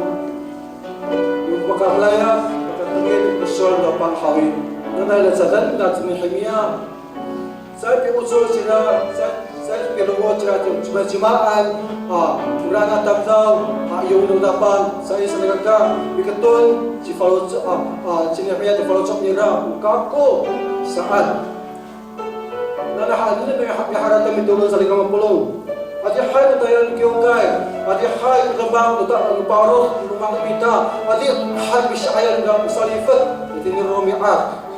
Makamalaya, makatengil ko sowal no Tapang haw i. Nanay lacadan na ci Nehemiya. Caay pi'ocor cira, caay, caay pilongoc cira to cimacimaan, a, ora na tamdaw, a, yo no Tapang, caay salikaka, miketon, ci faloco', a, a, ci Nehemiya to faloco' nira, o kako, saan. Nanay haen, miha-, miharateng mitolon salikaka mapolong. Adihay ko tayal kiwkay, adihay ko demak, o ta-, o paro', o demak no mita, adihay pisi'ayaw no salifet, itini romi'ad.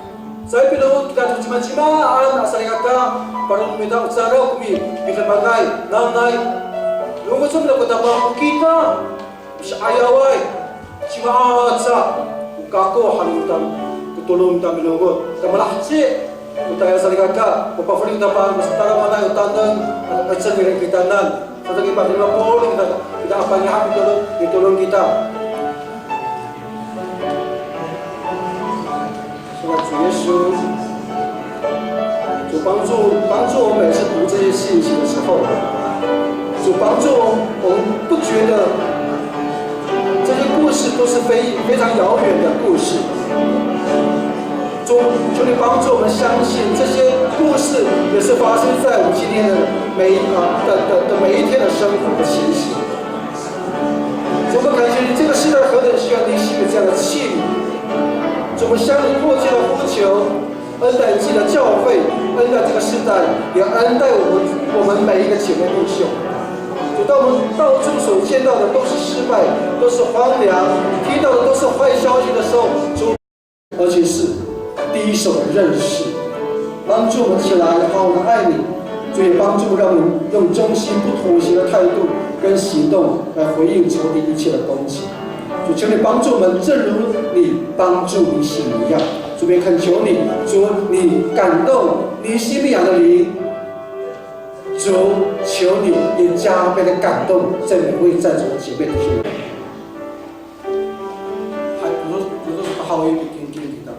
Caay pilongoc kita to cimacimaan a salikaka, paro' no mita o caraw ko mi-, midemangay, nanay. Longoc no mita ko Tapang, o kita, pisi'ayaway, cima aca, o kako han no mita, ko tolon no mita milongoc, ta malaheci ko tayal salikaka, o pafeli no Tapang, masatalamanay o taneng, a, a, cengil kitanan. Sato kita, kita, kita apangiha mitolon, mitolon kita. 说到主耶稣，主帮助，帮助我们每次读这些信息的时候，主帮助我们不觉得这些故事都是非，非常遥远的故事。主，求你帮助我们相信这些故事也是发生在我们今天的每一，啊，的，的，的每一天的生活的情形。主，我们感谢你，这个时代何等需要你赐予这样的器皿。主，我们向你迫切的呼求，恩待你的教会，恩待这个时代，也恩待我们，我们每一个姐妹弟兄。主，当我们到处所见到的都是失败，都是荒凉，听到的都是坏消息的时候，主， 而且是第一手的认识，帮助我们起来好好的爱你，主也帮助让我们用中西不妥协的态度跟行动来回应仇敌一切的攻击。主，求你帮助我们，正如你帮助尼西米一样。主，也恳求你，主，你感动尼西米亚的灵，主，求你也加倍的感动这每位在座的姐妹弟兄。 Hay, todos, todos tahawi pikinkin kita.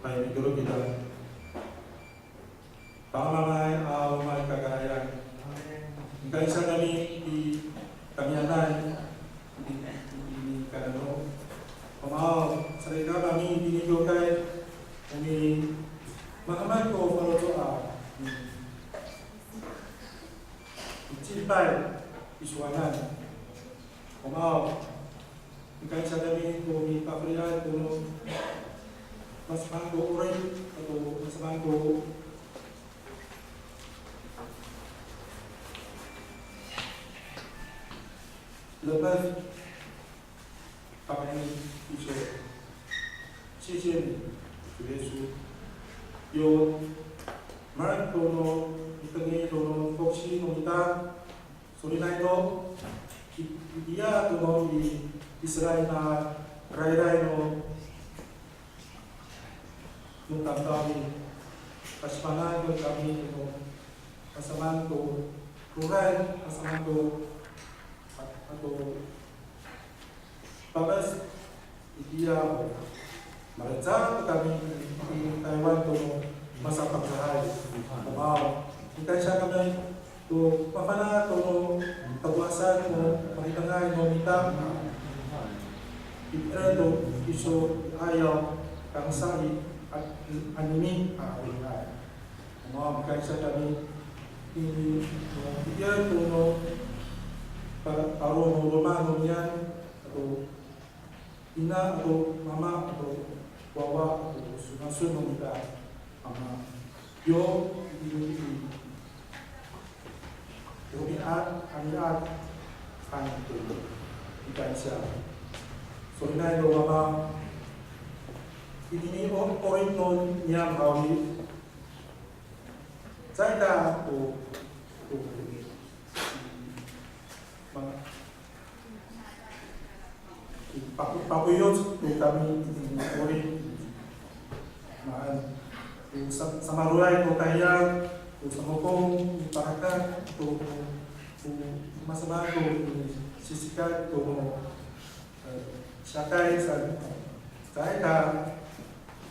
Hay, mitolon kita. Panga'ay a Wama i kakarayan. Mikaisa kami i kamiyanan i, i, i kanano. Wama aw, salikaka kami itini kiwkay, o mimahamay ko faloco' a mi, micilipay i sowanan. Wama aw, mikaisa kami ko mipafeliay ko no masamaan ko 'orip ato masamaan ko lepet. Pakayni iso. 谢谢你，主耶稣。Yo mararid to no mitengil to no foksi no mita, solinay to I, itiya to no i Israil a rayray no, no tamdaw i, pasifana' to kami to no, masamaan to roray, masamaan to, a, ato, Papas, itiya ho. Malecad kami i Taywan to no masapakcahay. Komaw, mikansya kami to mafana' to no takowasan no mangitengay no mita. Ipel to kiso i ayaw, kangsa i a, anini a roray. Komaw, mikansya kami i, itiya to no pa, paro no loma' no niyam, ato ina ato mama ato wawa ato sinason no mita, Ama. Yo, i, i, romi'ad, romi'ad, han to, mikansya. Solinay no Ama, itini o, 'orip no niyam haw i, caay ka to, to, ma, Paku, pakuyoc to kami i 'orip. Maan, to sa, samaroray to tayal, to samokong, to parakat, to, to, to masamaan to sisikay to, e, siyakay sa, caay ka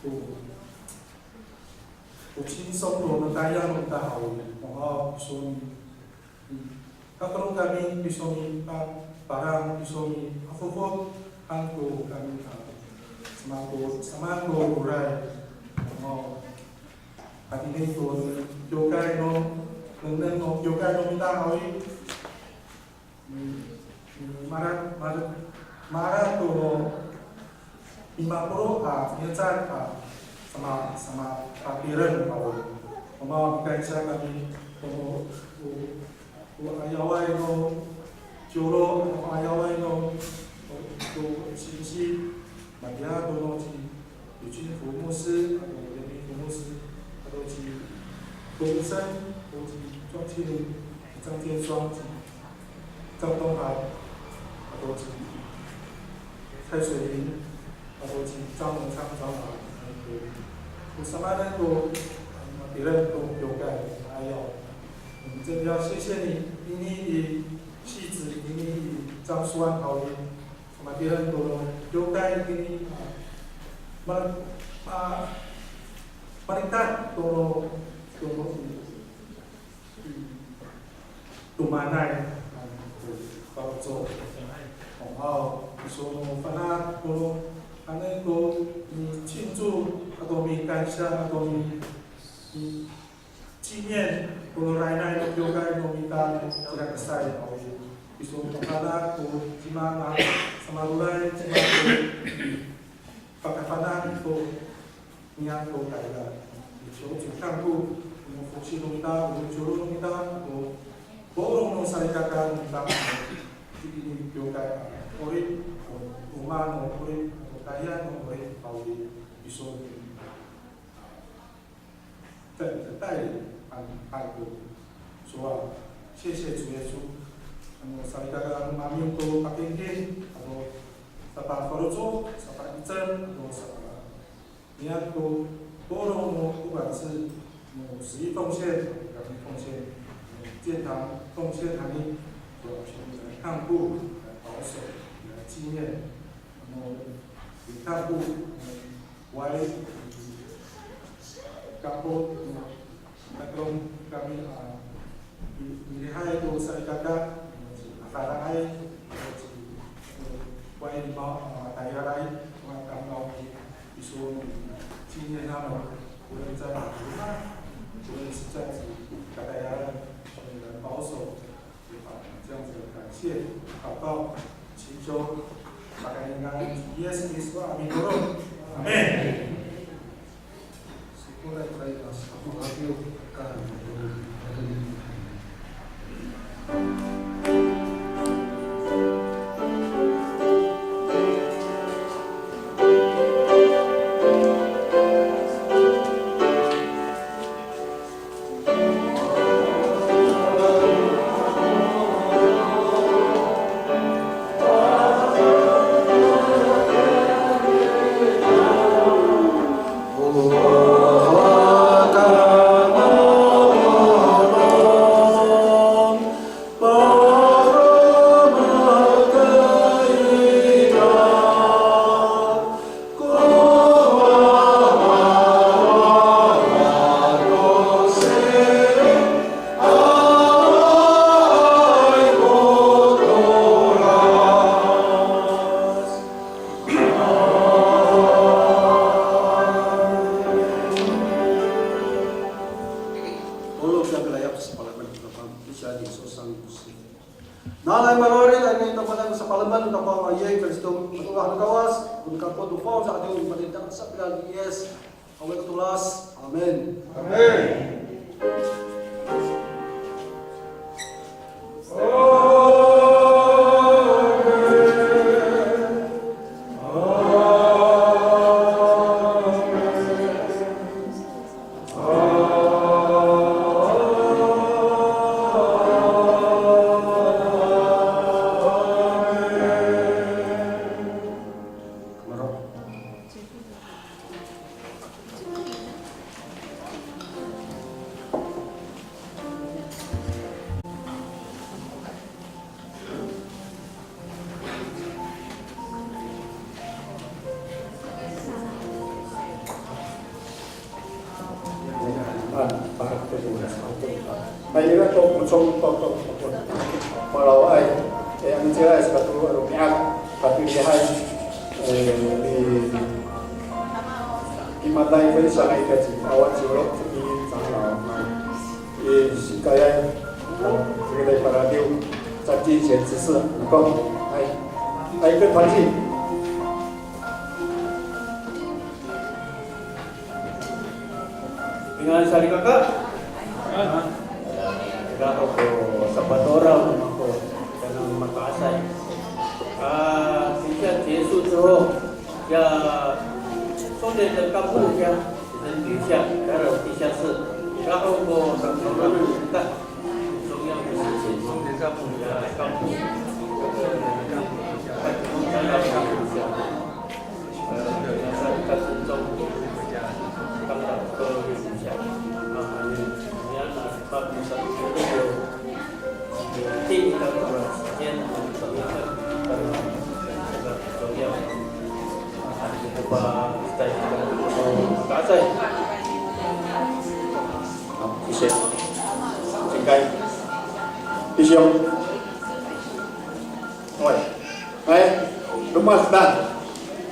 to, to 轻松 to no tayal no mita haw i, o, so, Kakolong kami, piso mi pa, parang, piso mi afofot han to kami, a, samaan to, samaan to roray. O, hatini to kiwkay no, nengneng no kiwkay no mita haw i. Mara, mara, mara to no lima polo' a mihecad a sama, sama patireng haw i. O, mikansya kami to no, o, o ayaway no ciwlo, o ayaway no, o, to singsi, matiya to no ci 刘金福牧师, ato 刘明福牧师, ato ci 杜医生, ato ci 庄庆林, 张建双, ci 张东豪, ato ci 蔡水林, ato ci 张文昌长老, ato, o samaan ko, a, matireng to kiwkay, ayaw. 我们真的要谢谢你，ini i 汐止, ini i 樟树湾桃园, matireng to no kiwkay ini, a, ma, ma, malikat to no, to no, i, i, tomanay, a, to, faloco'. O, haw, iso no fana' to no, ano to, mi, 庆祝, ato mikansya, ato mi, mi, 纪念 ko no rainay no kiwkay no mita no cira kesay haw i. Iso no fana' ko cima a samaroray, cima ko pakafana' to niyam to tayra. Iso ci kangko, ko no fosi no mita, ko no colo no mita, ko polong no salikaka no mita, itini kiwkay a 'orip, ko roma no 'orip, ko tayal no 'orip haw i, iso no 带，带领，han, han to. Sowal, 谢谢主耶稣。Ano salikaka no mami to pakingking, ano sapafaloco', sapaicel, ano sapa, niyam to polong no, 不管是 no 十一奉献, 感恩奉献, 建堂奉献 han i, 求你来看顾，来保守，来纪念。Ano, 也看顾，ano, 我 kapot, takolong kami, a, mi, milihay to salikaka, a, falaay, a, wayni ma, a, tayalay, a, tamdaw i, iso, 纪念他们，无论在哪个地方，无论是在katayal, 保守， 这样子的感谢、祷告、祈求，pakayni ngan Yis Kristo a mitolon. Amin. Nanay malorid a ini to pala sapalemed no Tapang a Yis Kristo, a olah no Kawas, o nikapot no fong sa ato, o patintak sa pila ni Yis, awa to tolas. Amin. Amin. Ay, ira to, 补充 to, to, to, malawaay, e, ano cila saka to, ano, mi'ad, tapi lihay, e, i, i maday 分享一个 ci Awa Ciwlo, i 长老, i, sikayay, a, 这个 para 六, 在进前指示, ako, ay, ay, 一个团契。 Pingan salikaka. Ira ho ko sapatoraw no mako, tayni mato'asay. A, 等一下结束之后，要重点的干部要留下，待会地下室。然后我们讨论一下重要的事情，要干部，这个干部，要留下。 呃，要在课程中，刚刚都有影响。啊，你，你要拿，把你的，有，有定的时间，怎么样，呃，这个重要。啊，你就把在这个，打在。好，谢谢。请开。弟兄。 Hay, hay, loma' kita.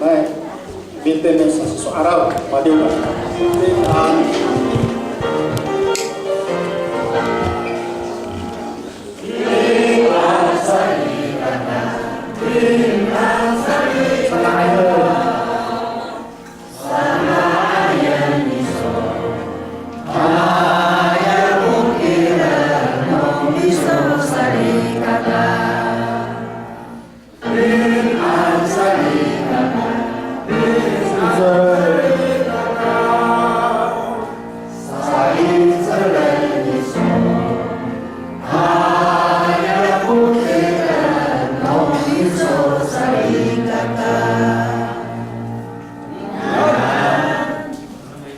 Hay, mitiya sa, sa, so araw, madiw ka.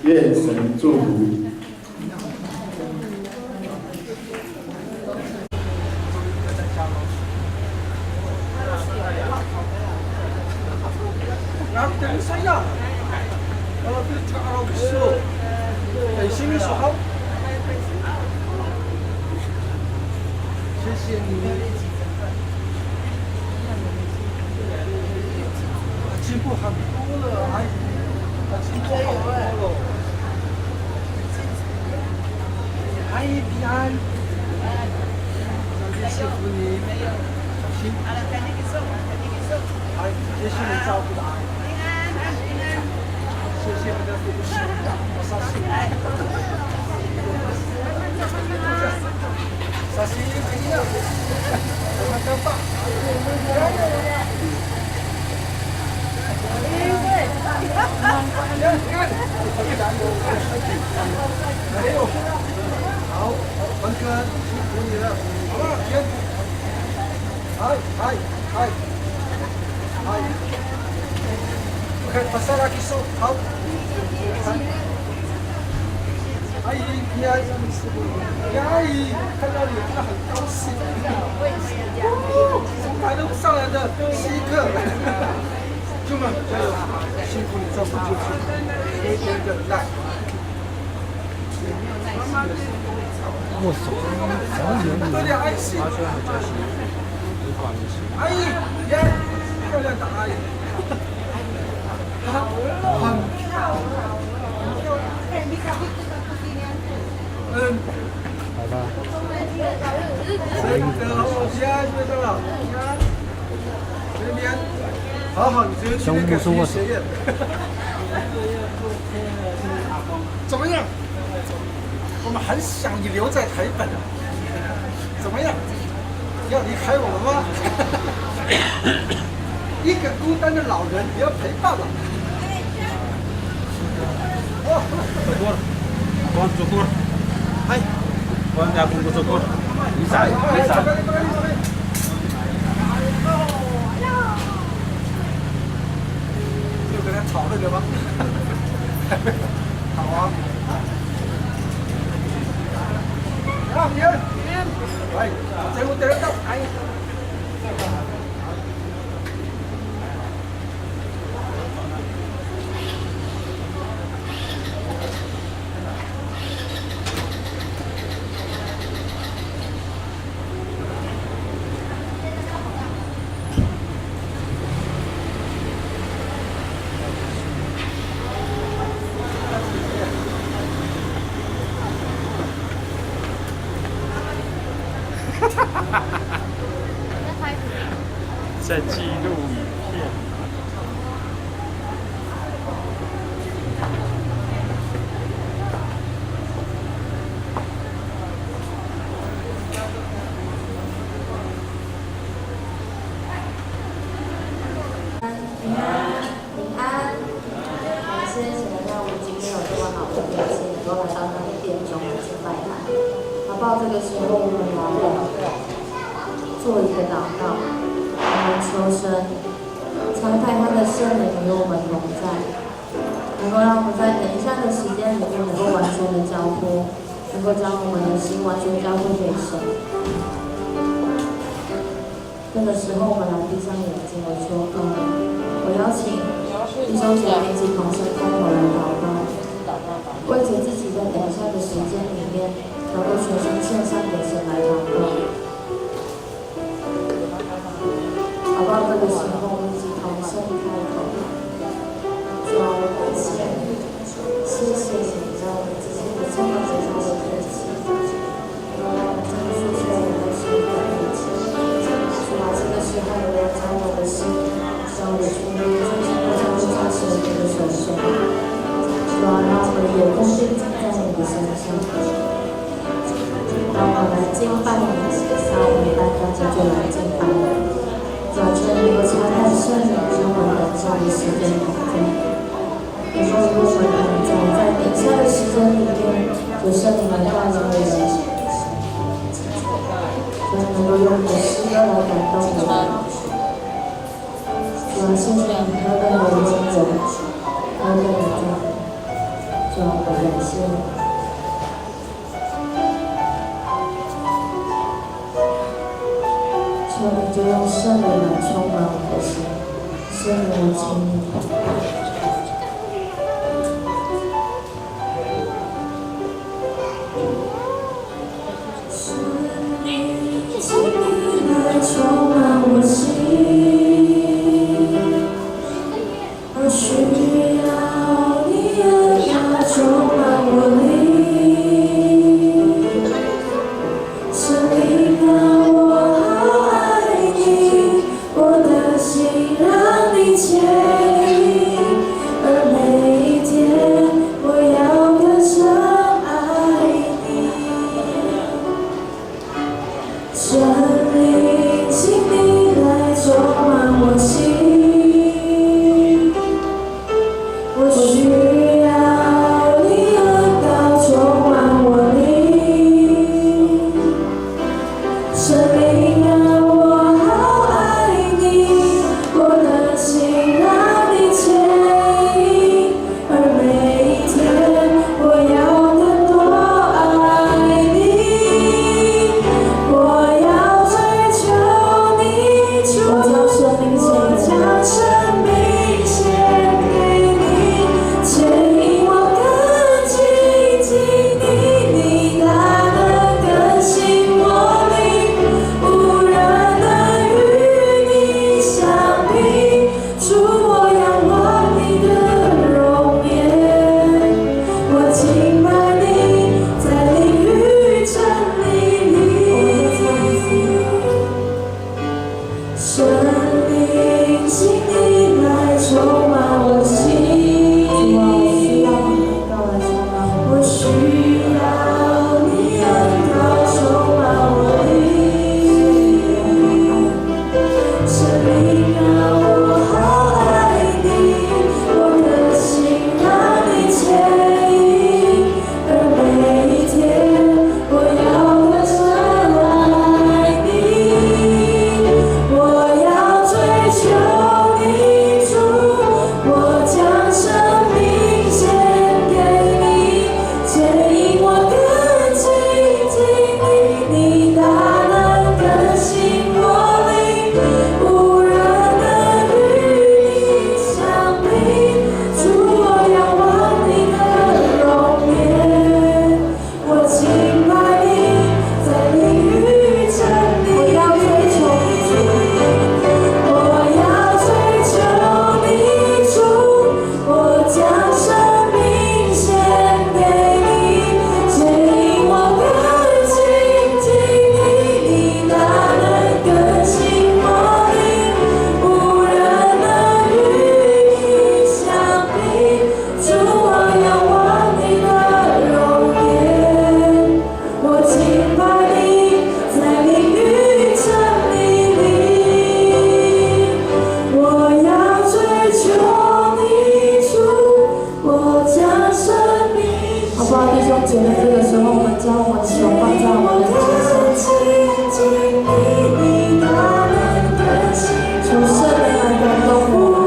Yes, 祝福。谢谢你。 进步很多了，哎，进步好多了。哎，平安。上帝赐福你，小心。哎，谢谢你照顾的，哎。谢谢你的服侍，我相信。 好，文哥，辛苦你了。好了，先。嗨，嗨，嗨。嗨。OK，pasal lagi so，好。嗨。 阿姨，你好。阿姨，看到你真的很高兴。哦，从台东上来的稀客。舅妈，加油，辛苦你照顾舅舅，多多忍耐。多点爱心。阿姨，耶，漂亮的阿姨。 好吧。好好，你觉得去那个学院，怎么样？我们很想你留在台本，怎么样？要离开我们吗？一个孤单的老人也要陪伴了。Cokor. Akong cokor. Hay. Akong, akong ko cokor. Bisa, bisa. 就跟他讨论的吗？好啊。啊，平安。平安。来，这个，这个，哎。 在记录影片。 平安，平安。感谢神，让我们今天有这么好的天气，能够来到他的殿中来敬拜他。好不好？这个时候我们来做一个祷告，我们求神常派他的圣灵与我们同在，能够让我们在等一下的时间里面能够完全的交托，能够将我们的心完全交托给神。 这个时候，我们来闭上眼睛，我求告。我邀请弟兄姐妹一起同声开口来祷告，为着自己在等一下的时间里面，能够全心献上给神来祷告。好不好？这个时候，我们一起同声开口。主啊，我感谢你，谢谢你，让我们这些不错的学生的学习。 主啊，这个时候我要将我的心交给你，我要将我的心交在你的手中。主啊，让我们的眼目定睛在你的身上。当我们来敬拜你，当我们大家就来敬拜你。主啊，求你能够差派圣灵与我们的这样的时间同在。 你说与我们同在，在等一下的时间里面，有圣灵来带领我们。求你能够用你的诗歌来感动我们。主啊，谢谢你何等的温柔，何等的爱。主啊，我们感谢你。 求你就用圣灵来充满我的心，圣灵，我请你。圣灵，请你来充满我心。 我需要你，要充满我灵。圣灵啊，我好爱你，我的心让你牵引。弟兄姐妹，这个时候我们将我们的手放在我们的肩上，求圣灵来感动我们。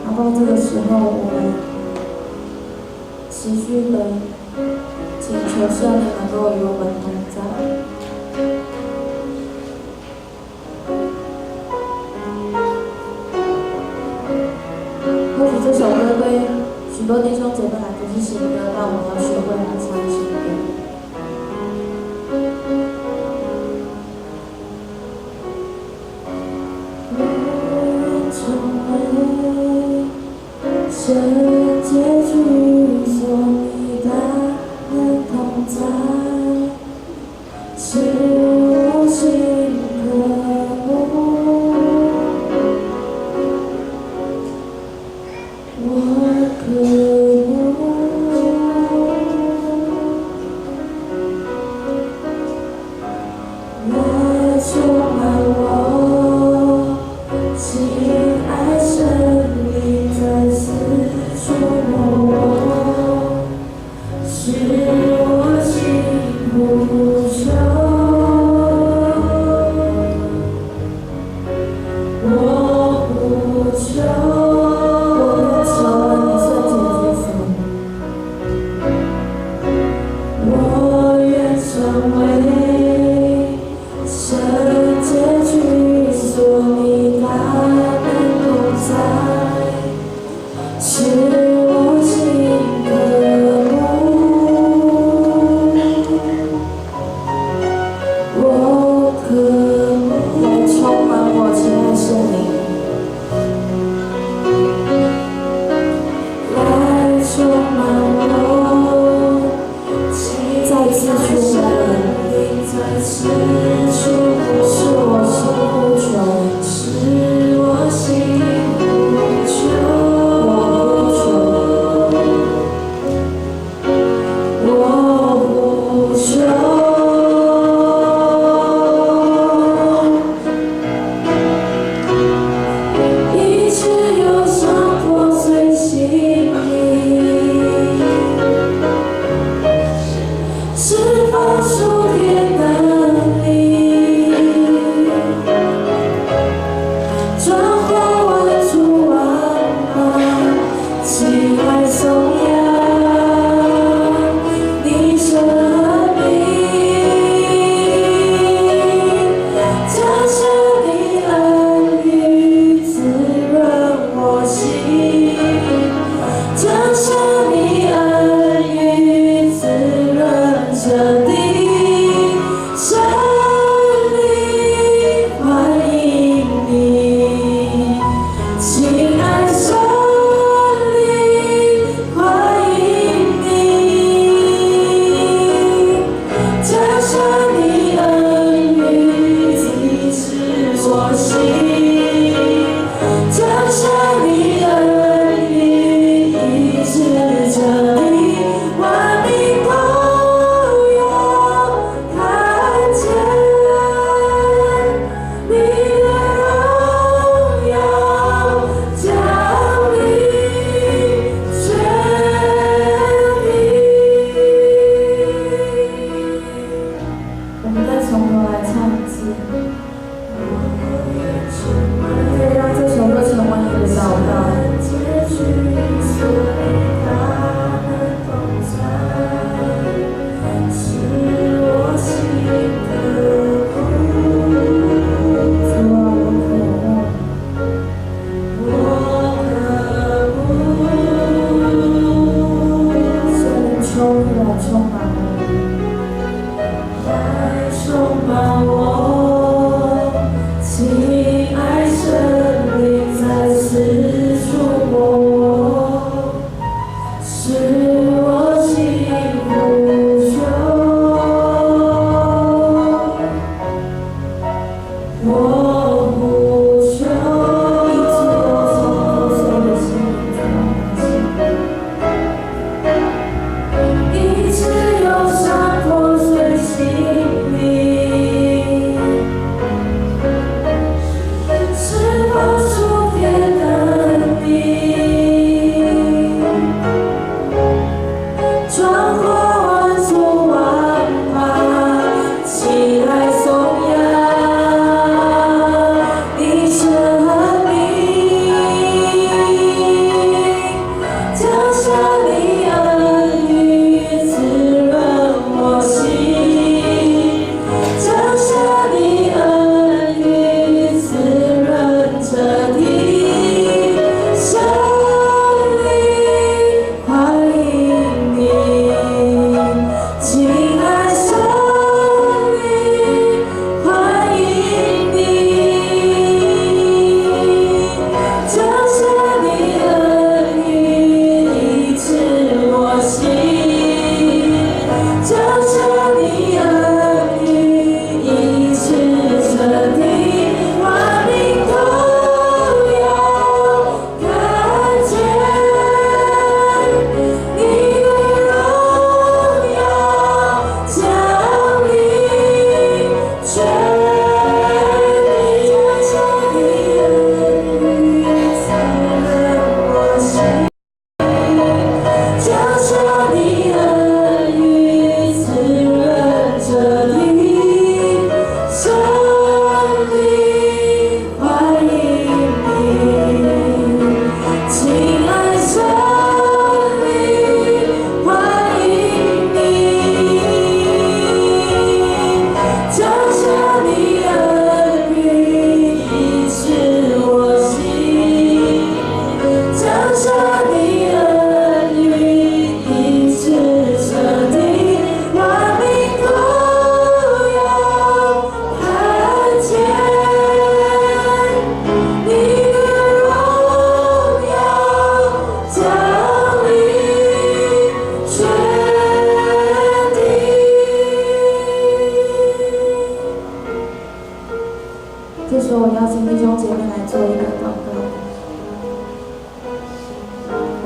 然后这个时候，我们持续的请求圣灵能够与我们同在。或许这首歌对许多弟兄姐妹来说是新歌，但我们要学会来唱新歌。 我们求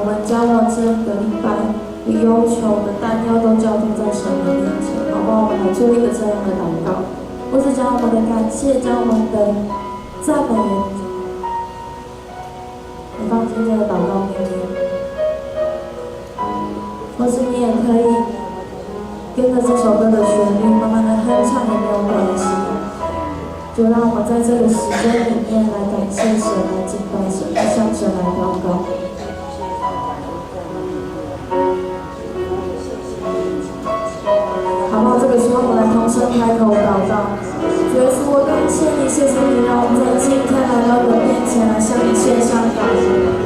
我们将我们这个礼拜的忧愁、的担忧都交托在神的面前，好不好？我们来做一个这样的祷告，或是将我们的感谢、将我们的赞美也放进这个祷告里面，或是你也可以跟着这首歌的旋律慢慢的哼唱，也没有关系。就让我们在这个时间里面来感谢神，来敬拜神，来向神来祷告。好不好？这个时候我们来同声开口祷告。主耶稣，我感谢你，谢谢你让我们在今天来到你的面前，来向你献上感恩。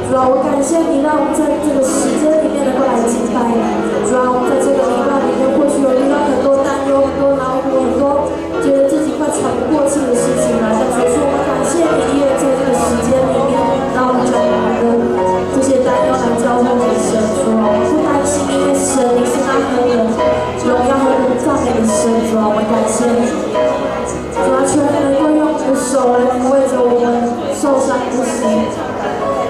主啊，我感谢你让我们在这个时间里面能够来敬拜你。主啊，我们在这个礼拜里面或许有遇到很多担忧、很多劳苦、很多觉得自己快喘不过气的事情来，但主耶稣，我们感谢你，因为在这个时间里面，让我们将我们的这些担忧来交托给神。主啊，我们不担心，因为神你是那何等荣耀、何等赞美的神。主啊，我们感谢你。主啊，求你能够用你的手来抚慰着我们受伤不息。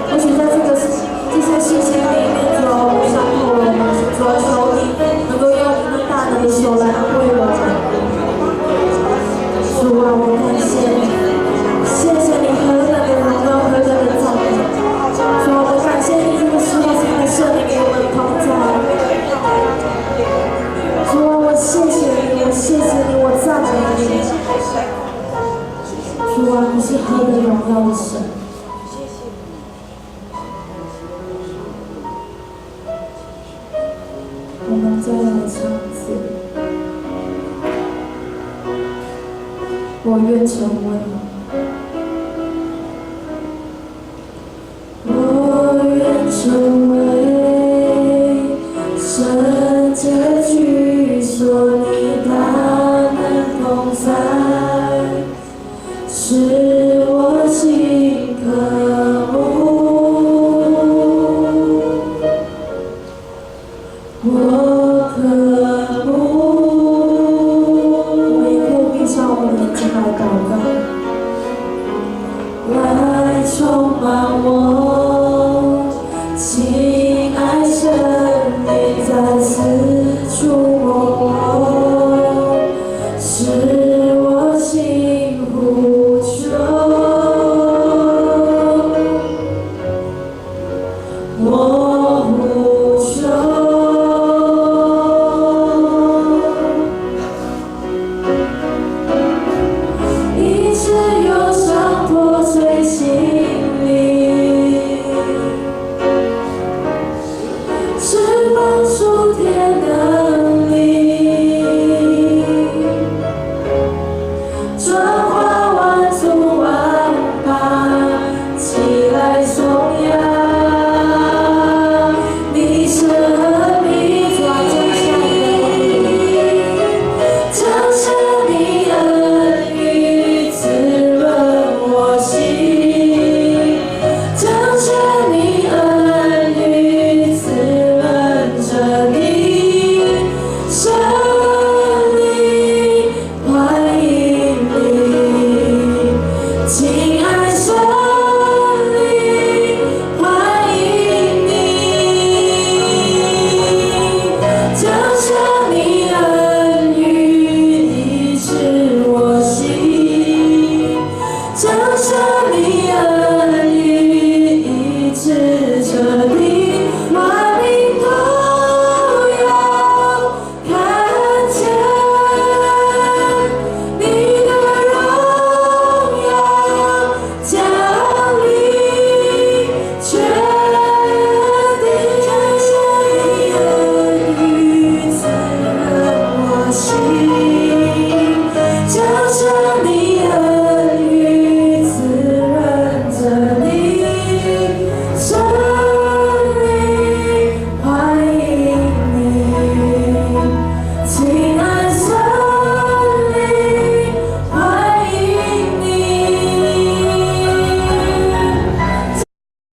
或许在这个这些事情里面，主啊，我们伤透了我们，主啊，求你能够用你那大能的手来安慰我们。主啊，我感谢你，谢谢你何等的荣耀，何等的赞美。主啊，我感谢你这个时候，亲爱的圣灵与我们同在。主啊，我谢谢你，我谢谢你，我赞美你。主啊，你是何等荣耀的神。我们再来唱一次。我愿成为，我愿成为圣洁居所，你大能同在，使我心渴慕。 我渴慕。我们也可以闭上我们的眼睛来祷告。来充满我，亲爱圣灵，再次触摸我，使我心呼求。 我